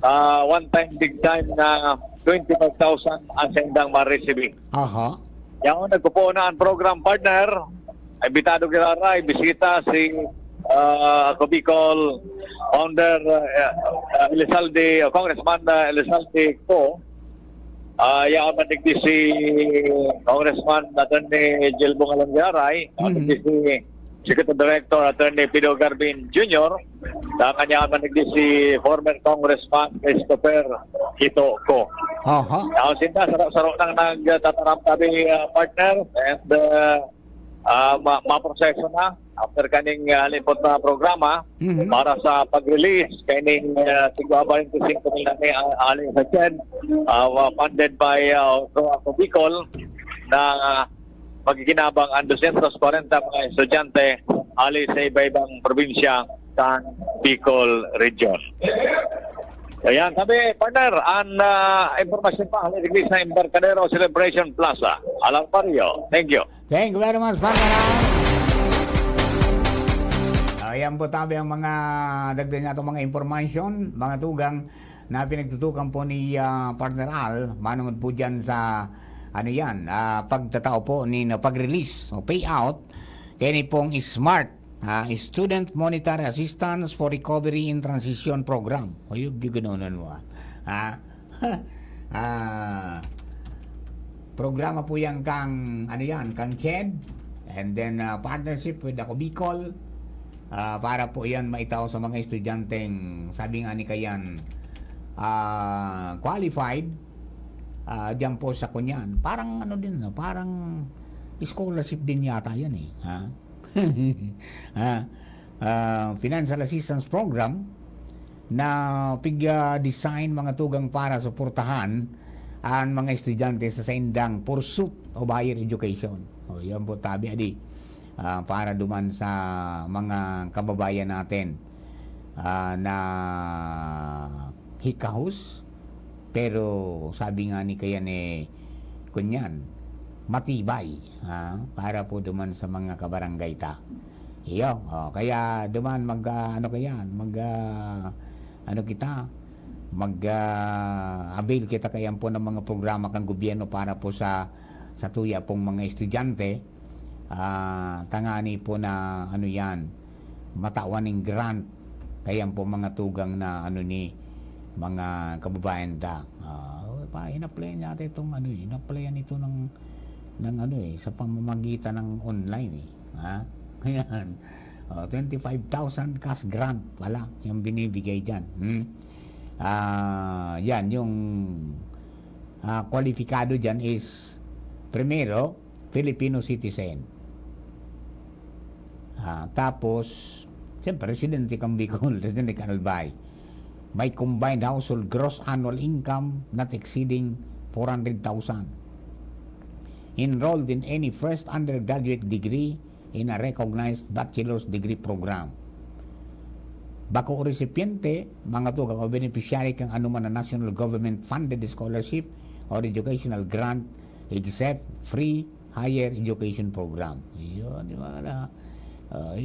ah, one time, big time na twenty-five thousand ang sendang ma-receive. Aha. Yaon, nagpupuo na ang program, partner. Imbitado giraray, bisita si, ah, Ako Bicol founder, ah, ah, Elizalde, o Congressman, ah, Elizalde Co. Ah, yaon man digdi si Congressman Attorney Jelbong Alongaray, yaon Mhm. digdi si Executive Director Attorney Pido Garbin Junior, dangan yaon man digdi si former Congressman Christopher Quito Co. Aha. Yaon sinda, saro-saro nang nagtataram tabi, ah, partner, and, ah, ah, ma-, maproseso na after kaning, ah, lipot na programa Mhm. para sa pag-release kaning, ah, tigwa forty-five mil na ni, ah, ali sa CHED, ah, wa-, funded by, ah, Ako Bicol, na, ah, magkikinabang ang dosyentos kwarenta mga estudyante ali sa iba-ibang probinsya sa Bicol Region. Ayan, sabi, partner, ang, ah, impormasyon pa, hali digdi sa Embarcadero Celebration Plaza. Alang Barrio. Thank you. Thank you very much, partner, ha? Ayan po, tabi ang mga dagdag natong mga impormasyon, mga tugang na pinagtutukan po ni, ah, Partner Al, manungod po dyan sa, ano yan, ah, pagtatao po ni, na pag-release o payout, kaya ni pong smart, ah, Student Monetary Assistance for Recovery in Transition Program. O, yung giganonan mo, ah. Ah, ah, Programa po yan kang, ano yan, kang CHED. And then, ah, partnership with Ako Bicol. Ah, para po yan maitao sa mga estudyanteng, sabi nga ni Kayan, ah, qualified. Ah, diyan po sa kunyan. Parang ano din, no? Parang scholarship din yata yan eh. Ha? Ha? Ah, financial assistance program na pig-, ah, design mga tugang para suportahan ang mga estudyante sa saindang pursuit of higher education. O, yan po, tabi, adi. Ah, para duman sa mga kababayan natin, ah, na hikahos, pero sabi nga ni Kayan, eh, kunyan, matibay, ah, para po duman sa mga kabarangay ta. Iyo, oh, kaya duman mag, ah, ano kayan, mag, ah, ano kita, mag, ah, avail kita kayan po ng mga programa kang gobyerno para po sa, sa tuya pong mga estudyante, ah, tangani po na ano yan, matawan ning grant. Kayan po mga tugang na ano ni mga kababayan ta. Ah, pa, in-applyan yata itong ano eh, in-applyan ito ng, ng ano eh, sa pamamagitan ng online eh. Ha? Ayan. Oh, twenty-five thousand cash grant pala yung binibigay dyan. Hmm? Ah, yan, yung, ah, kwalipikado dyan is, primero, Filipino citizen. Ah, tapos, siyempre, residente kang Bicol, residente kang Albay. May combined household gross annual income not exceeding four hundred thousand. Enrolled in any first undergraduate degree in a recognized bachelor's degree program. Bako o recipiente, mga tugang o beneficiary kang anuman na national government funded scholarship or educational grant except free higher education program. Yun, yung mga na, ay,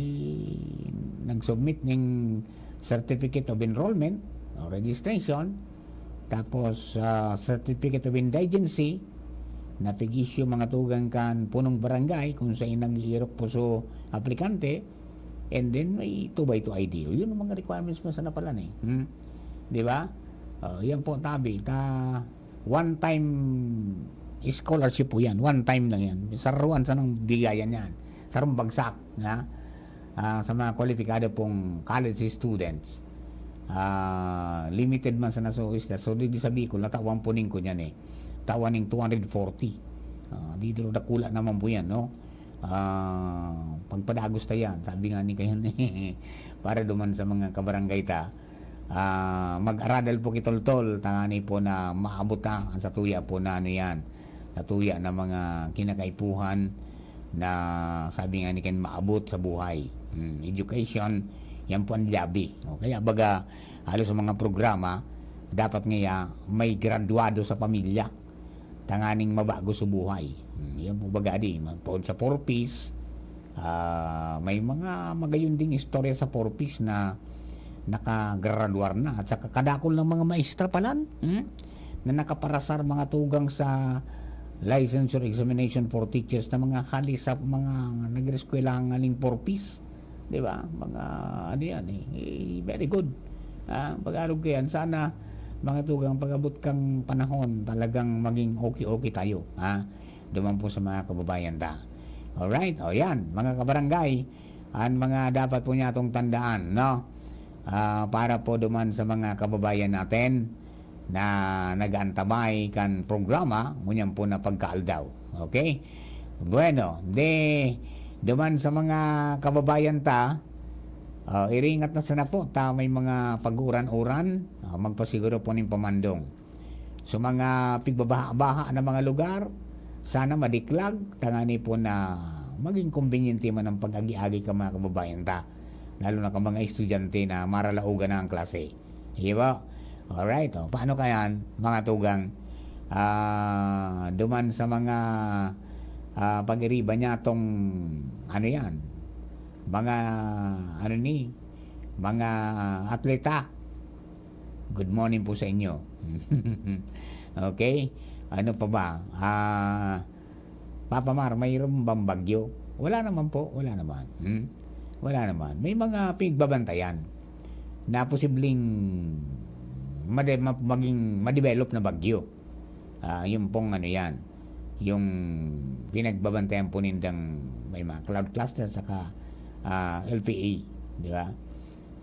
nag-submit ng certificate of enrollment o registration, tapos, ah, certificate of indigency, na pig-issue mga tugang kan punong barangay kung saan nag-iirok po so aplikante, and then may two by two I D. O, yun ang mga requirements mo sana pala ni. Hmm? Di ba? Oh, yan po, tabi. Ta, one time scholarship po yan. One time lang yan. Saruan sa nang bigayan yan. Sarong bagsak. Na? Ah, sa mga kwalipikado pong college students. Ah, limited man sa nasuis na. So, di, di sa Bicol, natawan po ning kunyan eh. Tawan ning two hundred forty. Ah, di, di, dakula naman po yan, no? Ah, pagpadagos ta yan, sabi nga ni Kayan, para duman sa mga kabarangay ta, ah, mag-aradal po kitoltol, tangani po na maabot ta ang satuya po na ano yan, satuya na mga kinakaipuhan na sabi nga ni Kayan, maabot sa buhay. Hmm, education, yan po ang labi. O, kaya baga, halos sa mga programa, dapat nga may graduado sa pamilya tanganing mabago sa buhay. Hmm, yan po baga di, magpoon sa four Ps, ah, may mga magayon ding istorya sa four Ps na nakagraduar na at saka kadakol ng mga maestra palan, hmm, na nakaparasar mga tugang sa licensure examination for teachers na mga hali sa mga nag-eskwelahang ngaling four Ps. Di ba? Mga ano yan eh. Eh, very good. Ah, pag-arog ko yan, sana mga tugang pag-abot kang panahon, talagang maging okay-okay tayo. Ha? Duman po sa mga kababayan ta. Alright? O yan, mga kabarangay, ang mga dapat po niya itong tandaan, no? Ah, para po duman sa mga kababayan natin na nag-aantabay kan programa, ngunyan po na pagkaaldaw. Okay? Bueno, de, duman sa mga kababayan ta, ah, iringat na sana po ta may mga pag-uran-uran, ah, magpasiguro po ning pamandong. So, mga pigbabaha-baha na mga lugar, sana madiklag, tangani po na maging kombinyente man ang pag-agi-agi ka mga kababayan ta, lalo na ka mga estudyante na maralaogan na ang klase. Di ba? Alright, o, paano kaya, mga tugang? Ah, duman sa mga, ah, pag-iriba niya tong, ano yan, mga, ano ni, mga atleta. Good morning po sa inyo. Okay? Ano pa ba? Ah, Papa Mar, mayroon bang bagyo? Wala naman po, wala naman. Hmm? Wala naman. May mga pigbabantayan na posibleng made-, ma-, maging ma-develop na bagyo. Ah, yun pong ano yan. yung pinagbabantayan po nindang may mga cloud cluster saka, ah, L P A, di ba?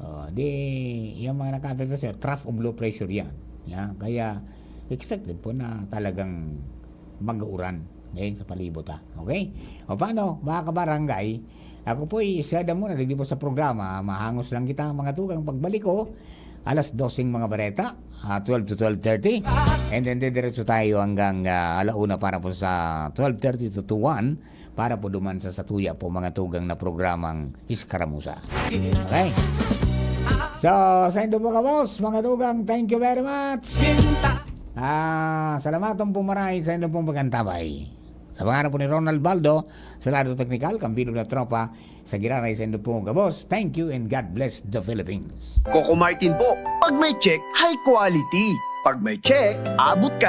Oh, di, yung mga nakaapekto sa trough of low pressure yan. Yan. Kaya, expected po na talagang mag-uuran ngayon sa palibot, ha. Okay? O paano, mga kabarangay? Ako po'y sada muna, digdi po sa programa, mahangos lang kita, mga tugang, pagbalik ko, alas doseng mga bareta, ah, twelve to twelve thirty. And then, didiretso tayo hanggang, ah, ala una para po sa twelve thirty to two one, para po duman sa satuya po, mga tugang, na programang Iskaramusa. Okay? So, saindo po, gabos, mga tugang, thank you very much. Ah, salamaton po maray saindo pong pag-antabay. Sa pangaran po ni Ronald Baldo, sa lado teknikal, kambilog na tropa, sa Giraray, saindo po, gabos, thank you and God bless the Philippines. Coco Martin po. Pag may check, high quality. Pag may check, abot ka.